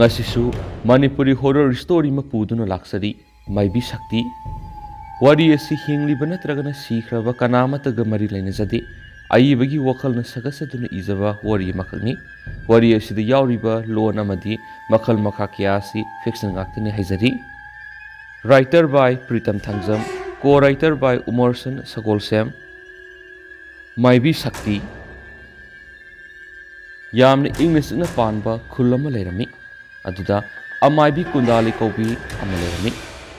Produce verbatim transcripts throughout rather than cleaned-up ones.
ꯉꯁꯤꯁꯨ Manipuri horror story ꯑꯃ ꯄꯨꯗꯨꯅ ꯂꯥꯛꯆꯔꯤ, ꯃꯥꯏꯕꯤ ꯁꯛꯇꯤ꯫ ꯋꯥꯔꯤ ꯑꯁꯤ ꯍꯤꯡꯂꯤꯕ ꯅꯠꯇ꯭ꯔꯒꯅ ꯁꯤꯈ꯭ꯔꯕ ꯀꯅꯥ ꯑꯃꯠꯇꯒ ꯃꯔꯤ ꯂꯩꯅꯖꯗꯦ꯫ ꯑꯏꯕꯒꯤ ꯋꯥꯈꯜꯅ ꯁꯥꯒꯠꯆꯗꯨꯅ ꯏꯖꯕ ꯋꯥꯔꯤ ꯑꯃꯈꯛꯅꯤ꯫ ꯋꯥꯔꯤ ꯑꯁꯤꯗ ꯌꯥꯎꯔꯤꯕ ꯂꯣꯟ ꯑꯃꯗꯤ ꯃꯈꯜ ꯃꯈꯥ ꯀꯌꯥ ꯑꯁꯤ fiction ꯉꯥꯛꯇꯅꯤ ꯍꯥꯏꯖꯔꯤ꯫ Writer by Pritam Thangjam, co-writer by ꯎꯃꯔꯁꯟ ꯁꯒꯣꯜꯁꯦꯝ꯫ ꯃꯥꯏꯕꯤ ꯁꯛꯇꯤ꯫ ꯌꯥꯝꯅ ꯏꯪꯅ ꯆꯤꯛꯅ ꯄꯥꯟꯕ ꯈꯨꯜ ꯑꯃ ꯂꯩꯔꯝꯃꯤ꯫ ꯑꯗꯨꯗ ꯑꯃꯥꯏꯕꯤ ꯀꯨꯟꯗꯥꯂꯩ ꯀꯧꯕꯤ ꯑꯃ ꯂꯩꯔꯝꯃꯤ꯫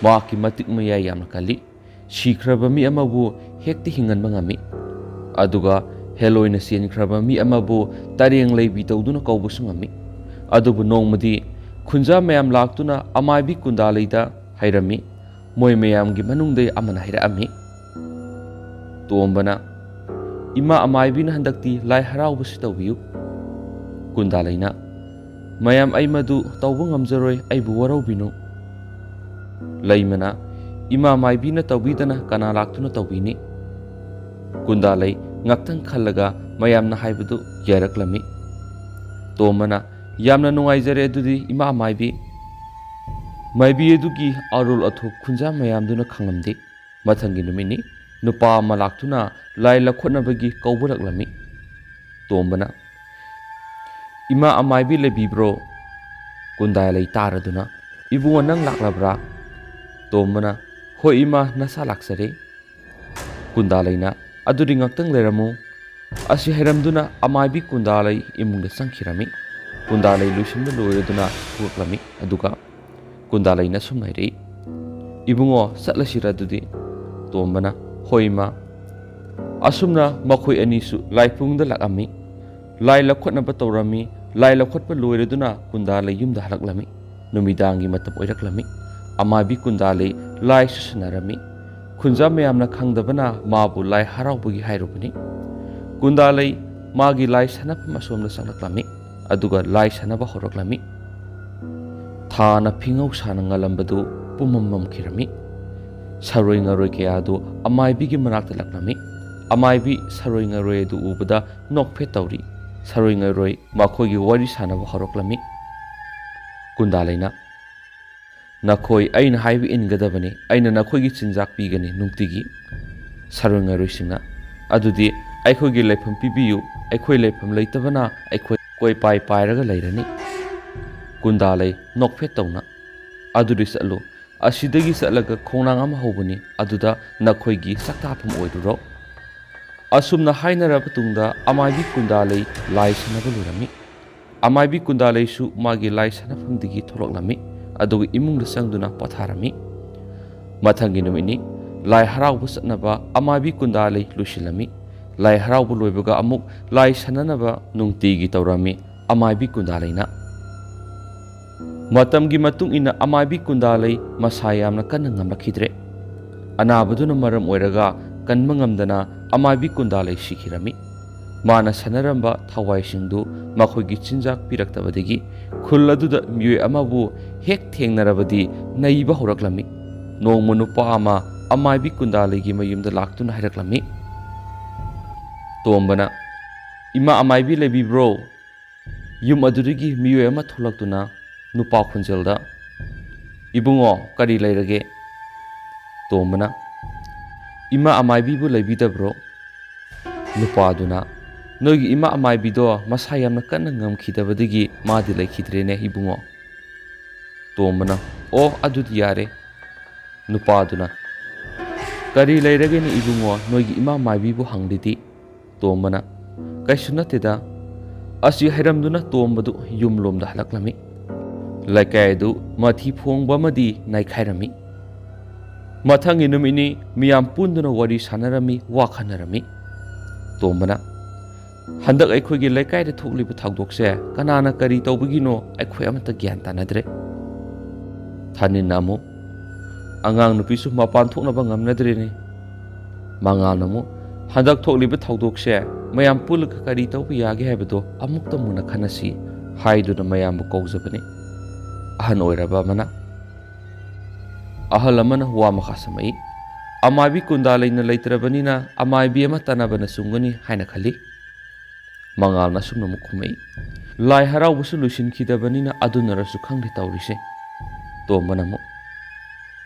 ꯃꯍꯥꯛꯀꯤ ꯃꯇꯤꯛ ꯃꯌꯥꯏ ꯌꯥꯝꯅ ꯀꯜꯂꯤ꯫ ꯁꯤꯈ꯭ꯔꯕ ꯃꯤ ꯑꯃꯕꯨ ꯍꯦꯛꯇ ꯍꯤꯡꯍꯟꯕ ꯉꯝꯃꯤ꯫ ꯑꯗꯨꯒ ꯍꯦꯂꯣꯏꯅ ꯆꯦꯟꯈ꯭ꯔꯕ ꯃꯤ ꯑꯃꯕꯨ ꯇꯔꯦꯡ ꯂꯩꯕꯤ ꯇꯧꯗꯨꯅ ꯀꯧꯕꯁꯨ ꯉꯝꯃꯤ꯫ ꯑꯗꯨꯕꯨ ꯅꯣꯡꯃꯗꯤ ꯈꯨꯟꯖꯥ ꯃꯌꯥꯝ ꯂꯥꯛꯇꯨꯅ ꯑꯃꯥꯏꯕꯤ ꯀꯨꯟꯗꯥꯂꯩꯗ ꯍꯥꯏꯔꯝꯃꯤ, ꯃꯣꯏ ꯃꯌꯥꯝꯒꯤ ꯃꯅꯨꯡꯗ ꯑꯃꯅ ꯍꯥꯏꯔꯛꯑꯝꯃꯤ꯫ ꯇꯣꯝꯕꯅ, "ꯏꯃꯥ ꯑꯃꯥꯏꯕꯤꯅ ꯍꯟꯗꯛꯇꯤ ꯂꯥꯏ ꯍꯔꯥꯎꯕꯁꯤ ꯇꯧꯕꯤꯌꯨ꯫" ꯀꯨꯟꯗꯥꯂꯩꯅ, "ꯃꯌꯥꯝ, ꯑꯩ ꯃꯗꯨ ꯇꯧꯕ ꯉꯝꯖꯔꯣꯏ, ꯑꯩꯕꯨ ꯋꯥꯔꯧꯕꯤꯅꯨ꯫" ꯂꯩꯃꯅ, "ꯏꯃꯥ ꯃꯥꯏꯕꯤꯅ ꯇꯧꯕꯤꯗꯅ ꯀꯅꯥ ꯂꯥꯛꯇꯨꯅ ꯇꯧꯕꯤꯅꯤ?" ꯀꯨꯟꯗꯥꯂꯩ ꯉꯥꯛꯇꯪ ꯈꯜꯂꯒ ꯃꯌꯥꯝꯅ ꯍꯥꯏꯕꯗꯨ ꯌꯥꯔꯛꯂꯝꯃꯤ꯫ ꯇꯣꯝꯕꯅ, "ꯌꯥꯝꯅ ꯅꯨꯡꯉꯥꯏꯖꯔꯦ, ꯑꯗꯨꯗꯤ ꯏꯃꯥ ꯃꯥꯏꯕꯤ꯫" ꯃꯥꯏꯕꯤ ꯑꯗꯨꯒꯤ ꯑꯔꯣꯜ ꯑꯊꯣꯛ ꯈꯨꯟꯖꯥ ꯃꯌꯥꯝꯗꯨꯅ ꯈꯪꯂꯝꯗꯦ꯫ ꯃꯊꯪꯒꯤ ꯅꯨꯃꯤꯠꯅꯤ, ꯅꯨꯄꯥ ꯑꯃ ꯂꯥꯛꯇꯨꯅ ꯂꯥꯏ ꯂꯧꯈꯠꯅꯕꯒꯤ ꯀꯧꯕꯂꯛꯂꯝꯃꯤ꯫ ꯇꯣꯝꯕꯅ, "ꯏꯃꯥ ꯑꯃꯥꯏꯕꯤ ꯂꯩꯕꯤꯕ꯭ꯔꯣ?" ꯀꯨꯟꯗꯥꯂꯩ ꯇꯥꯔꯗꯨꯅ, "ꯏꯕꯨꯡꯉꯣ, ꯅꯪ ꯂꯥꯛꯂꯕ꯭ꯔꯥ?" ꯇꯣꯝꯕꯅ, "ꯍꯣꯏ ꯏꯃꯥ, ꯅꯁꯥ ꯂꯥꯛꯆꯔꯦ꯫" ꯀꯨꯟꯗꯥꯂꯩꯅ, "ꯑꯗꯨꯗꯤ ꯉꯥꯛꯇꯪ ꯂꯩꯔꯝꯃꯨ꯫" ꯑꯁꯤ ꯍꯥꯏꯔꯝꯗꯨꯅ ꯑꯃꯥꯏꯕꯤ ꯀꯨꯟꯗꯥꯂꯩ ꯏꯃꯨꯡꯗ ꯆꯪꯈꯤꯔꯝꯃꯤ꯫ ꯀꯨꯟꯗꯥꯂꯩ ꯂꯣꯏꯁꯤꯟꯕ ꯂꯣꯏꯔꯗꯨꯅ ꯊꯣꯛꯂꯛꯂꯝꯃꯤ꯫ ꯑꯗꯨꯒ ꯀꯨꯟꯗꯥꯂꯩꯅ ꯁꯨꯝ ꯍꯥꯏꯔꯛꯏ, "ꯏꯕꯨꯡꯉꯣ, ꯆꯠꯂꯁꯤꯔ ꯑꯗꯨꯗꯤ?" ꯇꯣꯝꯕꯅ, "ꯍꯣꯏ ꯏꯃꯥ꯫" ꯑꯁꯨꯝꯅ ꯃꯈꯣꯏ ꯑꯅꯤꯁꯨ ꯂꯥꯏꯄꯨꯡꯗ ꯂꯥꯛꯑꯝꯃꯤ꯫ ꯂꯥꯏ ꯂꯧꯈꯠꯅꯕ ꯇꯧꯔꯝꯃꯤ꯫ ꯂꯥꯏ ꯂꯧꯈꯠꯄ ꯂꯣꯏꯔꯗꯨꯅ ꯀꯨꯟꯗꯥꯂꯩ ꯌꯨꯝꯗ ꯍꯜꯂꯛꯂꯝꯃꯤ꯫ ꯅꯨꯃꯤꯗꯥꯡꯒꯤ ꯃꯇꯝ ꯑꯣꯏꯔꯛꯂꯝꯃꯤ꯫ ꯑꯃꯥꯏꯕꯤ ꯀꯨꯟꯗꯥꯂꯩ ꯂꯥꯏꯁꯨ ꯁꯥꯟꯅꯔꯝꯃꯤ꯫ ꯈꯨꯟꯖꯥ ꯃꯌꯥꯝꯅ ꯈꯪꯗꯕꯅ ꯃꯥꯕꯨ ꯂꯥꯏ ꯍꯔꯥꯎꯕꯒꯤ ꯍꯥꯏꯔꯨꯕꯅꯤ꯫ ꯀꯨꯟꯗꯥꯂꯩ ꯃꯥꯒꯤ ꯂꯥꯏ ꯁꯥꯟꯅꯐꯝ ꯑꯁꯣꯝꯗ ꯆꯪꯂꯛꯂꯝꯃꯤ꯫ ꯑꯗꯨꯒ ꯂꯥꯏ ꯁꯥꯟꯅꯕ ꯍꯧꯔꯛꯂꯝꯃꯤ꯫ ꯊꯥꯅ ꯐꯤꯉꯧ ꯁꯥꯅ ꯉꯜꯂꯝꯕꯗꯨ ꯄꯨꯝꯃꯝ ꯃꯝꯈꯤꯔꯝꯃꯤ꯫ ꯁꯔꯣꯏ ꯉꯔꯣꯏ ꯀꯌꯥ ꯑꯗꯨ ꯑꯃꯥꯏꯕꯤꯒꯤ ꯃꯅꯥꯛꯇ ꯂꯥꯛꯂꯝꯃꯤ꯫ ꯑꯃꯥꯏꯕꯤ ꯁꯔꯣꯏ ꯉꯔꯣꯏ ꯑꯗꯨ ꯎꯕꯗ ꯅꯣꯛꯐꯦꯠ ꯇꯧꯔꯤ꯫ ꯁꯔꯣꯏ ꯉꯔꯣꯏ ꯃꯈꯣꯏꯒꯤ ꯋꯥꯔꯤ ꯁꯥꯅꯕ ꯍꯧꯔꯛꯂꯝꯃꯤ꯫ ꯀꯨꯟꯗꯥꯂꯩꯅ, "ꯅꯈꯣꯏ ꯑꯩꯅ ꯍꯥꯏꯕ ꯏꯟꯒꯗꯕꯅꯤ, ꯑꯩꯅ ꯅꯈꯣꯏꯒꯤ ꯆꯤꯟꯖꯥꯛ ꯄꯤꯒꯅꯤ ꯅꯨꯡꯇꯤꯒꯤ"꯫ ꯁꯥꯔꯣꯏ ꯉꯥꯔꯣꯏꯁꯤꯡꯅ, "ꯑꯗꯨꯗꯤ ꯑꯩꯈꯣꯏꯒꯤ ꯂꯩꯐꯝ ꯄꯤꯕꯤꯌꯨ, ꯑꯩꯈꯣꯏ ꯂꯩꯐꯝ ꯂꯩꯇꯕꯅ ꯑꯩꯈꯣꯏ ꯀꯣꯏꯄꯥꯏ ꯄꯥꯏꯔꯒ ꯂꯩꯔꯅꯤ"꯫ ꯀꯨꯟꯗꯥꯂꯩ ꯅꯣꯛꯐꯦꯠ ꯇꯧꯅ, "ꯑꯗꯨꯗꯤ ꯆꯠꯂꯨ, ꯑꯁꯤꯗꯒꯤ ꯆꯠꯂꯒ ꯈꯣꯡꯅꯥꯡ ꯑꯃ ꯍꯧꯕꯅꯤ, ꯑꯗꯨꯗ ꯅꯈꯣꯏꯒꯤ ꯆꯥꯛꯇꯥꯐꯝ ꯑꯣꯏꯔꯨꯔꯣ"꯫ ꯑꯁꯨꯝꯅ ꯍꯥꯏꯅꯔꯕ ꯇꯨꯡꯗ ꯑꯃꯥꯏꯕꯤ ꯀꯨꯟꯗꯥꯂꯩ ꯂꯥꯏ ꯁꯥꯟꯅꯕ ꯂꯣꯏꯔꯝꯃꯤ꯫ ꯑꯃꯥꯏꯕꯤ ꯀꯨꯟꯗꯥꯂꯩꯁꯨ ꯃꯥꯒꯤ ꯂꯥꯏ ꯁꯥꯟꯅꯐꯝꯗꯒꯤ ꯊꯣꯛꯂꯛꯂꯝꯃꯤ, ꯑꯗꯨꯒ ꯏꯃꯨꯡꯗ ꯆꯪꯗꯨꯅ ꯄꯣꯊꯥꯔꯝꯃꯤ꯫ ꯃꯊꯪꯒꯤ ꯅꯨꯃꯤꯠꯅꯤ꯫ ꯂꯥꯏ ꯍꯔꯥꯎꯕ ꯆꯠꯅꯕ ꯑꯃꯥꯏꯕꯤ ꯀꯨꯟꯗꯥꯂꯩ ꯂꯣꯏꯁꯤꯜꯂꯝꯃꯤ꯫ ꯂꯥꯏ ꯍꯔꯥꯎꯕ ꯂꯣꯏꯕꯒ ꯑꯃꯨꯛ ꯂꯥꯏ ꯁꯥꯟꯅꯅꯕ ꯅꯨꯡꯇꯤꯒꯤ ꯇꯧꯔꯝꯃꯤ ꯑꯃꯥꯏꯕꯤ ꯀꯨꯟꯗꯥꯂꯩꯅ꯫ ꯃꯇꯝꯒꯤ ꯃꯇꯨꯡ ꯏꯟꯅ ꯑꯃꯥꯏꯕꯤ ꯀꯨꯟꯗꯥꯂꯩ ꯃꯁꯥ ꯌꯥꯝꯅ ꯀꯟꯅ ꯉꯝꯂꯛꯈꯤꯗ꯭ꯔꯦ꯫ ꯑꯅꯥꯕꯗꯨꯅ ꯃꯔꯝ ꯑꯣꯏꯔꯒ ꯀꯟꯕ ꯉꯝꯗꯅ ꯑꯃꯥꯏꯕꯤ ꯀꯨꯟꯗꯥꯂꯩ ꯁꯤꯈꯤꯔꯝꯃꯤ꯫ ꯃꯥꯅ ꯁꯥꯟꯅꯔꯝꯕ ꯊꯋꯥꯏꯁꯤꯡꯗꯨ ꯃꯈꯣꯏꯒꯤ ꯆꯤꯟꯖꯥꯛ ꯄꯤꯔꯛꯇꯕꯗꯒꯤ ꯈꯨꯜ ꯑꯗꯨꯗ ꯃꯤꯑꯣꯏ ꯑꯃꯕꯨ ꯍꯦꯛ ꯊꯦꯡꯅꯔꯕꯗꯤ ꯅꯩꯕ ꯍꯧꯔꯛꯂꯝꯃꯤ꯫ ꯅꯣꯡꯃ ꯅꯨꯄꯥ ꯑꯃ ꯑꯃꯥꯏꯕꯤ ꯀꯨꯟꯗꯥꯂꯩꯒꯤ ꯃꯌꯨꯝꯗ ꯂꯥꯛꯇꯨꯅ ꯍꯥꯏꯔꯛꯂꯝꯃꯤ꯫ ꯇꯣꯝꯕꯅ, "ꯏꯃꯥ ꯑꯃꯥꯏꯕꯤ ꯂꯩꯕꯤꯕ꯭ꯔꯣ?" ꯌꯨꯝ ꯑꯗꯨꯗꯒꯤ ꯃꯤꯑꯣꯏ ꯑꯃ ꯊꯣꯛꯂꯛꯇꯨꯅ ꯅꯨꯄꯥ ꯈꯣꯟꯖꯦꯜꯗ, "ꯏꯕꯨꯡꯉꯣ, ꯀꯔꯤ ꯂꯩꯔꯒꯦ?" ꯇꯣꯝꯕꯅ, "ꯏꯃꯥ ꯑꯃꯥꯏꯕꯤꯕꯨ ꯂꯩꯕꯤꯗꯕ꯭ꯔꯣ?" ꯅꯨꯄꯥꯗꯨꯅ, "ꯅꯣꯏꯒꯤ ꯏꯃꯥ ꯑꯃꯥꯏꯕꯤꯗꯣ ꯃꯁꯥ ꯌꯥꯝꯅ ꯀꯟꯅ ꯉꯝꯈꯤꯗꯕꯗꯒꯤ ꯃꯥꯗꯤ ꯂꯩꯈꯤꯗ꯭ꯔꯦꯅꯦ ꯏꯕꯨꯡꯉꯣ"꯫ ꯇꯣꯝꯕꯅ, "ꯑꯣ, ꯑꯗꯨꯗꯤ ꯌꯥꯔꯦ"꯫ ꯅꯨꯄꯥꯗꯨꯅ, "ꯀꯔꯤ ꯂꯩꯔꯒꯦꯅꯦ ꯏꯕꯨꯡꯉꯣ, ꯅꯣꯏꯒꯤ ꯏꯃꯥ ꯃꯥꯏꯕꯤꯕꯨ ꯍꯪꯂꯤꯗꯤ?" ꯇꯣꯝꯕꯅ, "ꯀꯩꯁꯨ ꯅꯠꯇꯦꯗ"꯫ ꯑꯁꯤ ꯍꯥꯏꯔꯝꯗꯨꯅ ꯇꯣꯝꯕꯗꯨ ꯌꯨꯝꯂꯣꯝꯗ ꯍꯜꯂꯛꯂꯝꯃꯤ꯫ ꯂꯩꯀꯥꯏ ꯑꯗꯨ ꯃꯊꯤ ꯐꯣꯡꯕ ꯑꯃꯗꯤ ꯅꯥꯏꯈꯥꯏꯔꯝꯃꯤ꯫ ꯃꯊꯪꯒꯤ ꯅꯨꯃꯤꯠꯅꯤ꯫ ꯃꯤꯌꯥꯝ ꯄꯨꯟꯗꯨꯅ ꯋꯥꯔꯤ ꯁꯥꯟꯅꯔꯝꯃꯤ, ꯋꯥ ꯈꯟꯅꯔꯝꯃꯤ꯫ ꯇꯣꯝꯕꯅ, "ꯍꯟꯗꯛ ꯑꯩꯈꯣꯏꯒꯤ ꯂꯩꯀꯥꯏꯗ ꯊꯣꯛꯂꯤꯕ ꯊꯧꯗꯣꯛꯁꯦ ꯀꯅꯥꯅ ꯀꯔꯤ ꯇꯧꯕꯒꯤꯅꯣ ꯑꯩꯈꯣꯏ ꯑꯃꯠꯇ ꯒ꯭ꯌꯥꯟ ꯇꯥꯅꯗ꯭ꯔꯦ"꯫ ꯊꯥꯅꯤꯟꯅ ꯑꯃꯨꯛ, "ꯑꯉꯥꯡ ꯅꯨꯄꯤꯁꯨ ꯃꯄꯥꯟ ꯊꯣꯛꯅꯕ ꯉꯝꯅꯗ꯭ꯔꯦꯅꯦ"꯫ ꯃꯉꯥꯜꯅ ꯑꯃꯨꯛ, "ꯍꯟꯗꯛ ꯊꯣꯛꯂꯤꯕ ꯊꯧꯗꯣꯛꯁꯦ ꯃꯌꯥꯝ ꯄꯨꯜꯂꯒ ꯀꯔꯤ ꯇꯧꯕ ꯌꯥꯒꯦ ꯍꯥꯏꯕꯗꯣ ꯑꯃꯨꯛꯇ ꯃꯨꯟꯅ ꯈꯟꯅꯁꯤ" ꯍꯥꯏꯗꯨꯅ ꯃꯌꯥꯝꯕꯨ ꯀꯧꯖꯕꯅꯤ꯫ ꯑꯍꯟ ꯑꯣꯏꯔꯕ ꯑꯃꯅ, ꯑꯍꯜ ꯑꯃꯅ ꯋꯥ ꯃꯈꯥ ꯁꯝꯃꯛꯏ, "ꯑꯃꯥꯏꯕꯤ ꯀꯨꯟꯗꯥ ꯂꯩꯅ ꯂꯩꯇ꯭ꯔꯕꯅꯤꯅ ꯑꯃꯥꯏꯕꯤ ꯑꯃ ꯇꯥꯟꯅꯕꯅ ꯆꯨꯝꯒꯅꯤ ꯍꯥꯏꯅ ꯈꯜꯂꯤ"꯫ ꯃꯉꯥꯜꯅ ꯑꯁꯨꯝꯅ ꯑꯃꯨꯛ ꯈꯨꯝꯃꯛꯏ, ꯂꯥꯏ ꯍꯔꯥꯎꯕꯁꯨ ꯂꯣꯏꯁꯤꯟꯈꯤꯗꯕꯅꯤꯅ ꯑꯗꯨꯅꯔꯁꯨ ꯈꯪꯗꯦ ꯇꯧꯔꯤꯁꯦ꯫ ꯇꯣꯝꯕꯅ ꯑꯃꯨꯛ,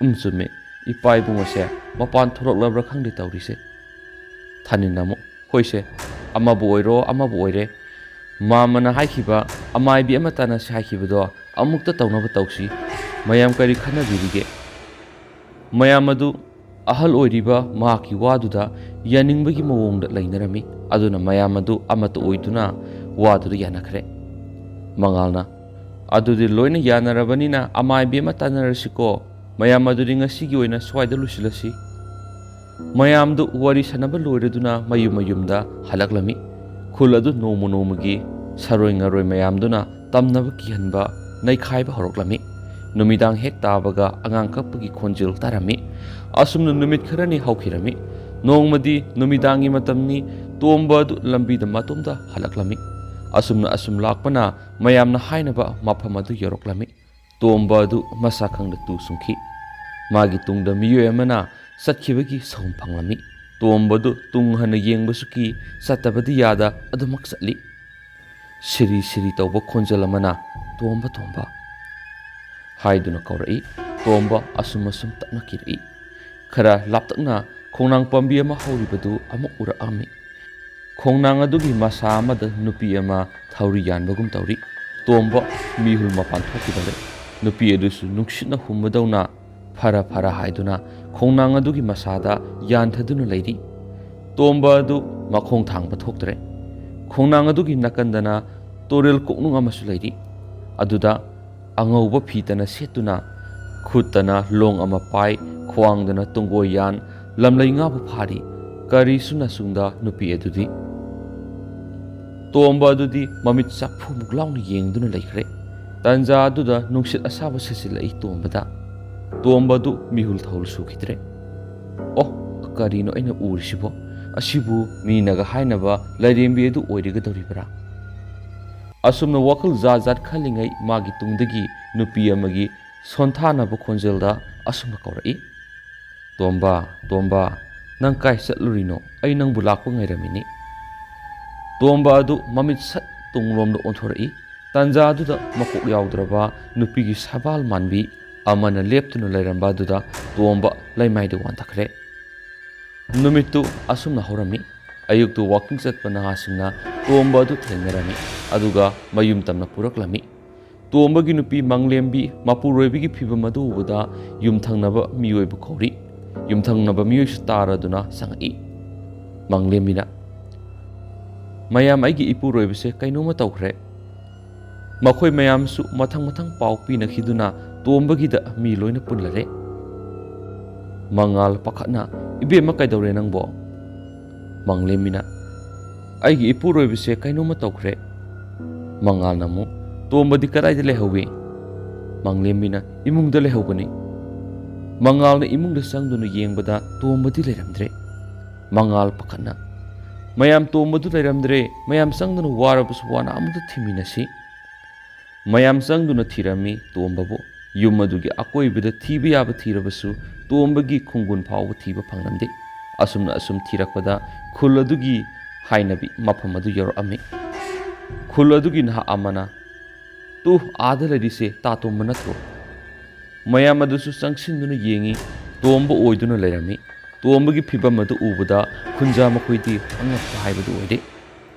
"ꯎꯝ, ꯆꯨꯝꯃꯦ, ꯏꯄꯥ ꯏꯕꯨꯡ ꯑꯁꯦ ꯃꯄꯥꯟ ꯊꯣꯛꯂꯛꯂꯕ꯭ꯔꯥ ꯈꯪꯗꯦ ꯇꯧꯔꯤꯁꯦ"꯫ ꯊꯥꯅꯤꯟꯅ ꯑꯃꯨꯛ, "ꯍꯣꯏꯁꯦ, ꯑꯃꯕꯨ ꯑꯣꯏꯔꯣ ꯑꯃꯕꯨ ꯑꯣꯏꯔꯦ, ꯃꯥꯃꯅ ꯍꯥꯏꯈꯤꯕ, ꯑꯃꯥꯏꯕꯤ ꯑꯃ ꯇꯥꯟꯅꯁꯤ ꯍꯥꯏꯈꯤꯕꯗꯣ ꯑꯃꯨꯛꯇ ꯇꯧꯅꯕ ꯇꯧꯁꯤ꯫ ꯃꯌꯥꯝ ꯀꯔꯤ ꯈꯟꯅꯕꯤꯔꯤꯒꯦ?" ꯃꯌꯥꯝ ꯑꯗꯨ ꯑꯍꯜ ꯑꯣꯏꯔꯤꯕ ꯃꯍꯥꯛꯀꯤ ꯋꯥꯗꯨꯗ ꯌꯥꯅꯤꯡꯕꯒꯤ ꯃꯑꯣꯡꯗ ꯂꯩꯅꯔꯝꯃꯤ꯫ ꯑꯗꯨꯅ ꯃꯌꯥꯝ ꯑꯗꯨ ꯑꯃꯠꯇ ꯑꯣꯏꯗꯨꯅ ꯋꯥꯗꯨꯗ ꯌꯥꯅꯈ꯭ꯔꯦ꯫ ꯃꯉꯥꯜꯅ, "ꯑꯗꯨꯗꯤ ꯂꯣꯏꯅ ꯌꯥꯅꯔꯕꯅꯤꯅ ꯑꯃꯥꯏꯕꯤ ꯑꯃ ꯇꯥꯟꯅꯔꯁꯤꯀꯣ꯫ ꯃꯌꯥꯝ ꯑꯗꯨꯗꯤ ꯉꯁꯤꯒꯤ ꯑꯣꯏꯅ ꯁ꯭ꯋꯥꯏꯗ ꯂꯣꯏꯁꯤꯜꯂꯁꯤ"꯫ ꯃꯌꯥꯝꯗꯨ ꯋꯥꯔꯤ ꯁꯥꯟꯅꯕ ꯂꯣꯏꯔꯗꯨꯅ ꯃꯌꯨꯝ ꯃꯌꯨꯝꯗ ꯍꯜꯂꯛꯂꯝꯃꯤ꯫ ꯈꯨꯜ ꯑꯗꯨ ꯅꯣꯡꯃ ꯅꯣꯡꯃꯒꯤ ꯁꯥꯔꯣꯏ ꯉꯥꯔꯣꯏ ꯃꯌꯥꯝꯗꯨꯅ ꯇꯝꯅꯕ ꯀꯤꯍꯟꯕ, ꯅꯩꯈꯥꯏꯕ ꯍꯧꯔꯛꯂꯝꯃꯤ꯫ ꯅꯨꯃꯤꯗꯥꯡ ꯍꯦꯛ ꯇꯥꯕꯒ ꯑꯉꯥꯡ ꯀꯞꯄꯒꯤ ꯈꯣꯟꯖꯦꯜ ꯇꯥꯔꯝꯃꯤ꯫ ꯑꯁꯨꯝꯅ ꯅꯨꯃꯤꯠ ꯈꯔꯅꯤ ꯍꯧꯈꯤꯔꯝꯃꯤ꯫ ꯅꯣꯡꯃꯗꯤ ꯅꯨꯃꯤꯗꯥꯡꯒꯤ ꯃꯇꯝꯅꯤ, ꯇꯣꯝꯕ ꯑꯗꯨ ꯂꯝꯕꯤꯗ ꯃꯇꯣꯝꯇ ꯍꯜꯂꯛꯂꯝꯃꯤ꯫ ꯑꯁꯨꯝꯅ ꯑꯁꯨꯝ ꯂꯥꯛꯄꯅ ꯃꯌꯥꯝꯅ ꯍꯥꯏꯅꯕ ꯃꯐꯝ ꯑꯗꯨ ꯌꯧꯔꯛꯂꯝꯃꯤ꯫ ꯇꯣꯝꯕ ꯑꯗꯨ ꯃꯁꯥ ꯈꯪꯗ ꯇꯨ ꯁꯨꯡꯈꯤ꯫ ꯃꯥꯒꯤ ꯇꯨꯡꯗ ꯃꯤꯑꯣꯏ ꯑꯃꯅ ꯆꯠꯈꯤꯕꯒꯤ ꯁꯍꯨꯝ ꯐꯪꯂꯝꯃꯤ꯫ ꯇꯣꯝꯕ ꯑꯗꯨ ꯇꯨꯡ ꯍꯟꯅ ꯌꯦꯡꯕꯁꯨ ꯀꯤ, ꯆꯠꯇꯕꯗꯤ ꯌꯥꯗ ꯑꯗꯨꯃꯛ ꯆꯠꯂꯤ꯫ ꯁꯤꯔꯤ ꯁꯤꯔꯤ ꯇꯧꯕ ꯈꯣꯟꯖꯦꯜ ꯑꯃꯅ, "ꯇꯣꯝꯕ, ꯇꯣꯝꯕ" ꯍꯥꯏꯗꯨꯅ ꯀꯧꯔꯛꯏ꯫ ꯇꯣꯝꯕ ꯑꯁꯨꯝ ꯑꯁꯨꯝ ꯇꯞꯅ ꯀꯤꯔꯛꯏ꯫ ꯈꯔ ꯂꯥꯞꯇꯛꯅ ꯈꯣꯡꯅꯥꯡ ꯄꯥꯝꯕꯤ ꯑꯃ ꯍꯧꯔꯤꯕꯗꯨ ꯑꯃꯨꯛ ꯎꯔꯛꯑꯝꯃꯤ꯫ ꯈꯣꯡꯅꯥꯡ ꯑꯗꯨꯒꯤ ꯃꯁꯥ ꯑꯃꯗ ꯅꯨꯄꯤ ꯑꯃ ꯊꯧꯔꯤ ꯌꯥꯟꯕꯒꯨꯝ ꯇꯧꯔꯤ꯫ ꯇꯣꯝꯕ ꯃꯤꯍꯨꯜ ꯃꯄꯥꯟ ꯊꯣꯛꯈꯤꯗꯧꯔꯦ꯫ ꯅꯨꯄꯤ ꯑꯗꯨꯁꯨ ꯅꯨꯡꯁꯤꯠꯅ ꯍꯨꯝꯕꯗꯧꯅ ꯐꯔ ꯐꯔ ꯍꯥꯏꯗꯨꯅ ꯈꯣꯡꯅꯥꯡ ꯑꯗꯨꯒꯤ ꯃꯁꯥꯗ ꯌꯥꯟꯊꯗꯨꯅ ꯂꯩꯔꯤ꯫ ꯇꯣꯝꯕ ꯑꯗꯨ ꯃꯈꯣꯡ ꯊꯥꯡꯕ ꯊꯣꯛꯇ꯭ꯔꯦ꯫ ꯈꯣꯡꯅꯥꯡ ꯑꯗꯨꯒꯤ ꯅꯥꯀꯟꯗꯅ ꯇꯣꯔꯦꯜ ꯀꯣꯛꯅꯨꯡ ꯑꯃꯁꯨ ꯂꯩꯔꯤ꯫ ꯑꯗꯨꯗ ꯑꯉꯧꯕ ꯐꯤꯇꯅ ꯁꯦꯠꯇꯨꯅ, ꯈꯨꯠꯇꯅ ꯂꯣꯡ ꯑꯃ ꯄꯥꯏ, ꯈ꯭ꯋꯥꯡꯗꯅ ꯇꯨꯡꯒꯣꯏ ꯌꯥꯟ, ꯂꯝꯂꯩ ꯉꯥꯕꯨ ꯐꯥꯔꯤ꯫ ꯀꯔꯤꯁꯨ ꯅꯆꯨꯡꯗ ꯅꯨꯄꯤ ꯑꯗꯨꯗꯤ꯫ ꯇꯣꯝꯕ ꯑꯗꯨꯗꯤ ꯃꯃꯤꯠ ꯆꯥꯛꯐꯨꯃꯨꯛ ꯂꯥꯎꯅ ꯌꯦꯡꯗꯨꯅ ꯂꯩꯈ꯭ꯔꯦ꯫ ꯇꯟꯖꯥ ꯑꯗꯨꯗ ꯅꯨꯡꯁꯤꯠ ꯑꯁꯥꯕ ꯁꯤꯠꯆꯤꯜꯂꯛꯏ ꯇꯣꯝꯕꯗ꯫ ꯇꯣꯝꯕ ꯑꯗꯨ ꯃꯤꯍꯨꯜ ꯊꯧꯍꯨꯜ ꯁꯨꯈꯤꯗ꯭ꯔꯦ꯫ "ꯑꯣ, ꯀꯔꯤꯅꯣ ꯑꯩꯅ ꯎꯔꯤꯁꯤꯕꯣ? ꯑꯁꯤꯕꯨ ꯃꯤꯅꯒ ꯍꯥꯏꯅꯕ ꯂꯥꯏꯔꯦꯝꯕꯤ ꯑꯗꯨ ꯑꯣꯏꯔꯒꯗꯧꯔꯤꯕ꯭ꯔꯥ?" ꯑꯁꯨꯝꯅ ꯋꯥꯈꯜ ꯖꯥꯠ ꯖꯥꯠ ꯈꯜꯂꯤꯉꯩ ꯃꯥꯒꯤ ꯇꯨꯡꯗꯒꯤ ꯅꯨꯄꯤ ꯑꯃꯒꯤ ꯁꯣꯟꯊꯥꯅꯕ ꯈꯣꯟꯖꯦꯜꯗ ꯑꯁꯨꯝꯅ ꯀꯧꯔꯛꯏ, "ꯇꯣꯝꯕ, ꯇꯣꯝꯕ, ꯅꯪ ꯀꯥꯏ ꯆꯠꯂꯨꯔꯤꯅꯣ? ꯑꯩ ꯅꯪꯕꯨ ꯂꯥꯛꯄ ꯉꯥꯏꯔꯝꯃꯤꯅꯤ"꯫ ꯇꯣꯝꯕ ꯑꯗꯨ ꯃꯃꯤꯠ ꯁꯠ ꯇꯨꯡꯂꯣꯝꯗ ꯑꯣꯟꯊꯣꯔꯛꯏ꯫ ꯇꯥꯟꯖꯥꯗꯨꯗ ꯃꯀꯣꯛ ꯌꯥꯎꯗ꯭ꯔꯕ ꯅꯨꯄꯤꯒꯤ ꯁꯕꯥꯜ ꯃꯥꯟꯕꯤ ꯑꯃꯅ ꯂꯦꯞꯇꯨꯅ ꯂꯩꯔꯝꯕ ꯑꯗꯨꯗ ꯇꯣꯝꯕ ꯂꯩꯃꯥꯏꯗ ꯋꯥꯟꯊꯈ꯭ꯔꯦ꯫ ꯅꯨꯃꯤꯠꯇꯨ ꯑꯁꯨꯝꯅ ꯍꯧꯔꯝꯃꯤ꯫ ꯑꯌꯨꯛꯇꯨ ꯋꯥꯀꯤꯡ ꯆꯠꯄ ꯅꯍꯥꯁꯤꯡꯅ ꯇꯣꯝꯕ ꯑꯗꯨ ꯊꯦꯡꯅꯔꯝꯃꯤ, ꯑꯗꯨꯒ ꯃꯌꯨꯝ ꯇꯝꯅ ꯄꯨꯔꯛꯂꯝꯃꯤ꯫ ꯇꯣꯝꯕꯒꯤ ꯅꯨꯄꯤ ꯃꯪꯂꯦꯝꯕꯤ ꯃꯄꯨꯔꯣꯏꯕꯒꯤ ꯐꯤꯕꯝ ꯑꯗꯨ ꯎꯕꯗ ꯌꯨꯝꯊꯪꯅꯕ ꯃꯤꯑꯣꯏꯕꯨ ꯀꯧꯔꯤ꯫ ꯌꯨꯝꯊꯪꯅꯕ ꯃꯤꯑꯣꯏꯁꯨ ꯇꯥꯔꯗꯨꯅ ꯆꯪꯉꯛꯏ꯫ ꯃꯪꯂꯦꯝꯕꯤꯅ, "ꯃꯌꯥꯝ, ꯑꯩꯒꯤ ꯏꯄꯨꯔꯣꯏꯕꯁꯦ ꯀꯩꯅꯣꯝꯃ ꯇꯧꯈ꯭ꯔꯦ"꯫ ꯃꯈꯣꯏ ꯃꯌꯥꯝꯁꯨ ꯃꯊꯪ ꯃꯊꯪ ꯄꯥꯎ ꯄꯤꯅꯈꯤꯗꯨꯅ ꯇꯣꯝꯕꯒꯤꯗ ꯃꯤ ꯂꯣꯏꯅ ꯄꯨꯜꯂꯔꯦ꯫ ꯃꯉꯥꯜ ꯄꯥꯈꯠꯅ, "ꯏꯕꯦꯝꯃ, ꯀꯩꯗꯧꯔꯦ ꯅꯪꯕꯣ?" ꯃꯪꯂꯦꯝꯕꯤꯅ, "ꯑꯩꯒꯤ ꯏꯄꯨꯔꯣꯏꯕꯁꯦ ꯀꯩꯅꯣꯝꯃ ꯇꯧꯈ꯭ꯔꯦ"꯫ ꯃꯉꯥꯜꯅ ꯑꯃꯨꯛ, "ꯇꯣꯝꯕꯗꯤ ꯀꯗꯥꯏꯗ ꯂꯩꯍꯧꯏ?" ꯃꯪꯂꯦꯝꯕꯤꯅ, "ꯏꯃꯨꯡꯗ ꯂꯩꯍꯧꯕꯅꯤ"꯫ ꯃꯉꯥꯜꯅ ꯏꯃꯨꯡꯗ ꯆꯪꯗꯨꯅ ꯌꯦꯡꯕꯗ ꯇꯣꯝꯕꯗꯤ ꯂꯩꯔꯝꯗ꯭ꯔꯦ꯫ ꯃꯉꯥꯜ ꯄꯥꯈꯠꯅ, "ꯃꯌꯥꯝ, ꯇꯣꯝꯕꯗꯨ ꯂꯩꯔꯝꯗ꯭ꯔꯦ꯫ ꯃꯌꯥꯝ ꯆꯪꯗꯨꯅ ꯋꯥꯔꯕꯁꯨ ꯋꯥꯅ ꯑꯃꯨꯛꯇ ꯊꯤꯃꯤꯟꯅꯁꯤ"꯫ ꯃꯌꯥꯝ ꯆꯪꯗꯨꯅ ꯊꯤꯔꯝꯃꯤ ꯇꯣꯝꯕꯕꯨ꯫ ꯌꯨꯝ ꯑꯗꯨꯒꯤ ꯑꯀꯣꯏꯕꯗ ꯊꯤꯕ ꯌꯥꯕ ꯊꯤꯔꯕꯁꯨ ꯇꯣꯝꯕꯒꯤ ꯈꯣꯡꯒꯨꯟ ꯐꯥꯎꯕ ꯊꯤꯕ ꯐꯪꯂꯝꯗꯦ꯫ ꯑꯁꯨꯝꯅ ꯑꯁꯨꯝ ꯊꯤꯔꯛꯄꯗ ꯈꯨꯜ ꯑꯗꯨꯒꯤ ꯍꯥꯏꯅꯕꯤ ꯃꯐꯝ ꯑꯗꯨ ꯌꯧꯔꯛꯑꯝꯃꯤ꯫ ꯈꯨꯜ ꯑꯗꯨꯒꯤ ꯅꯍꯥ ꯑꯃꯅ, "ꯇꯨ, ꯑꯥꯗ ꯂꯩꯔꯤꯁꯦ ꯇꯥ ꯇꯣꯝꯕ ꯅꯠꯇ꯭ꯔꯣ?" ꯃꯌꯥꯝ ꯑꯗꯨꯁꯨ ꯆꯪꯁꯤꯟꯗꯨꯅ ꯌꯦꯡꯉꯤ꯫ ꯇꯣꯝꯕ ꯑꯣꯏꯗꯨꯅ ꯂꯩꯔꯝꯃꯤ꯫ ꯇꯣꯝꯕꯒꯤ ꯐꯤꯕꯝ ꯑꯗꯨ ꯎꯕꯗ ꯈꯨꯟꯖꯥ ꯃꯈꯣꯏꯗꯤ ꯑꯉꯛꯄ ꯍꯥꯏꯕꯗꯨ ꯑꯣꯏꯔꯦ꯫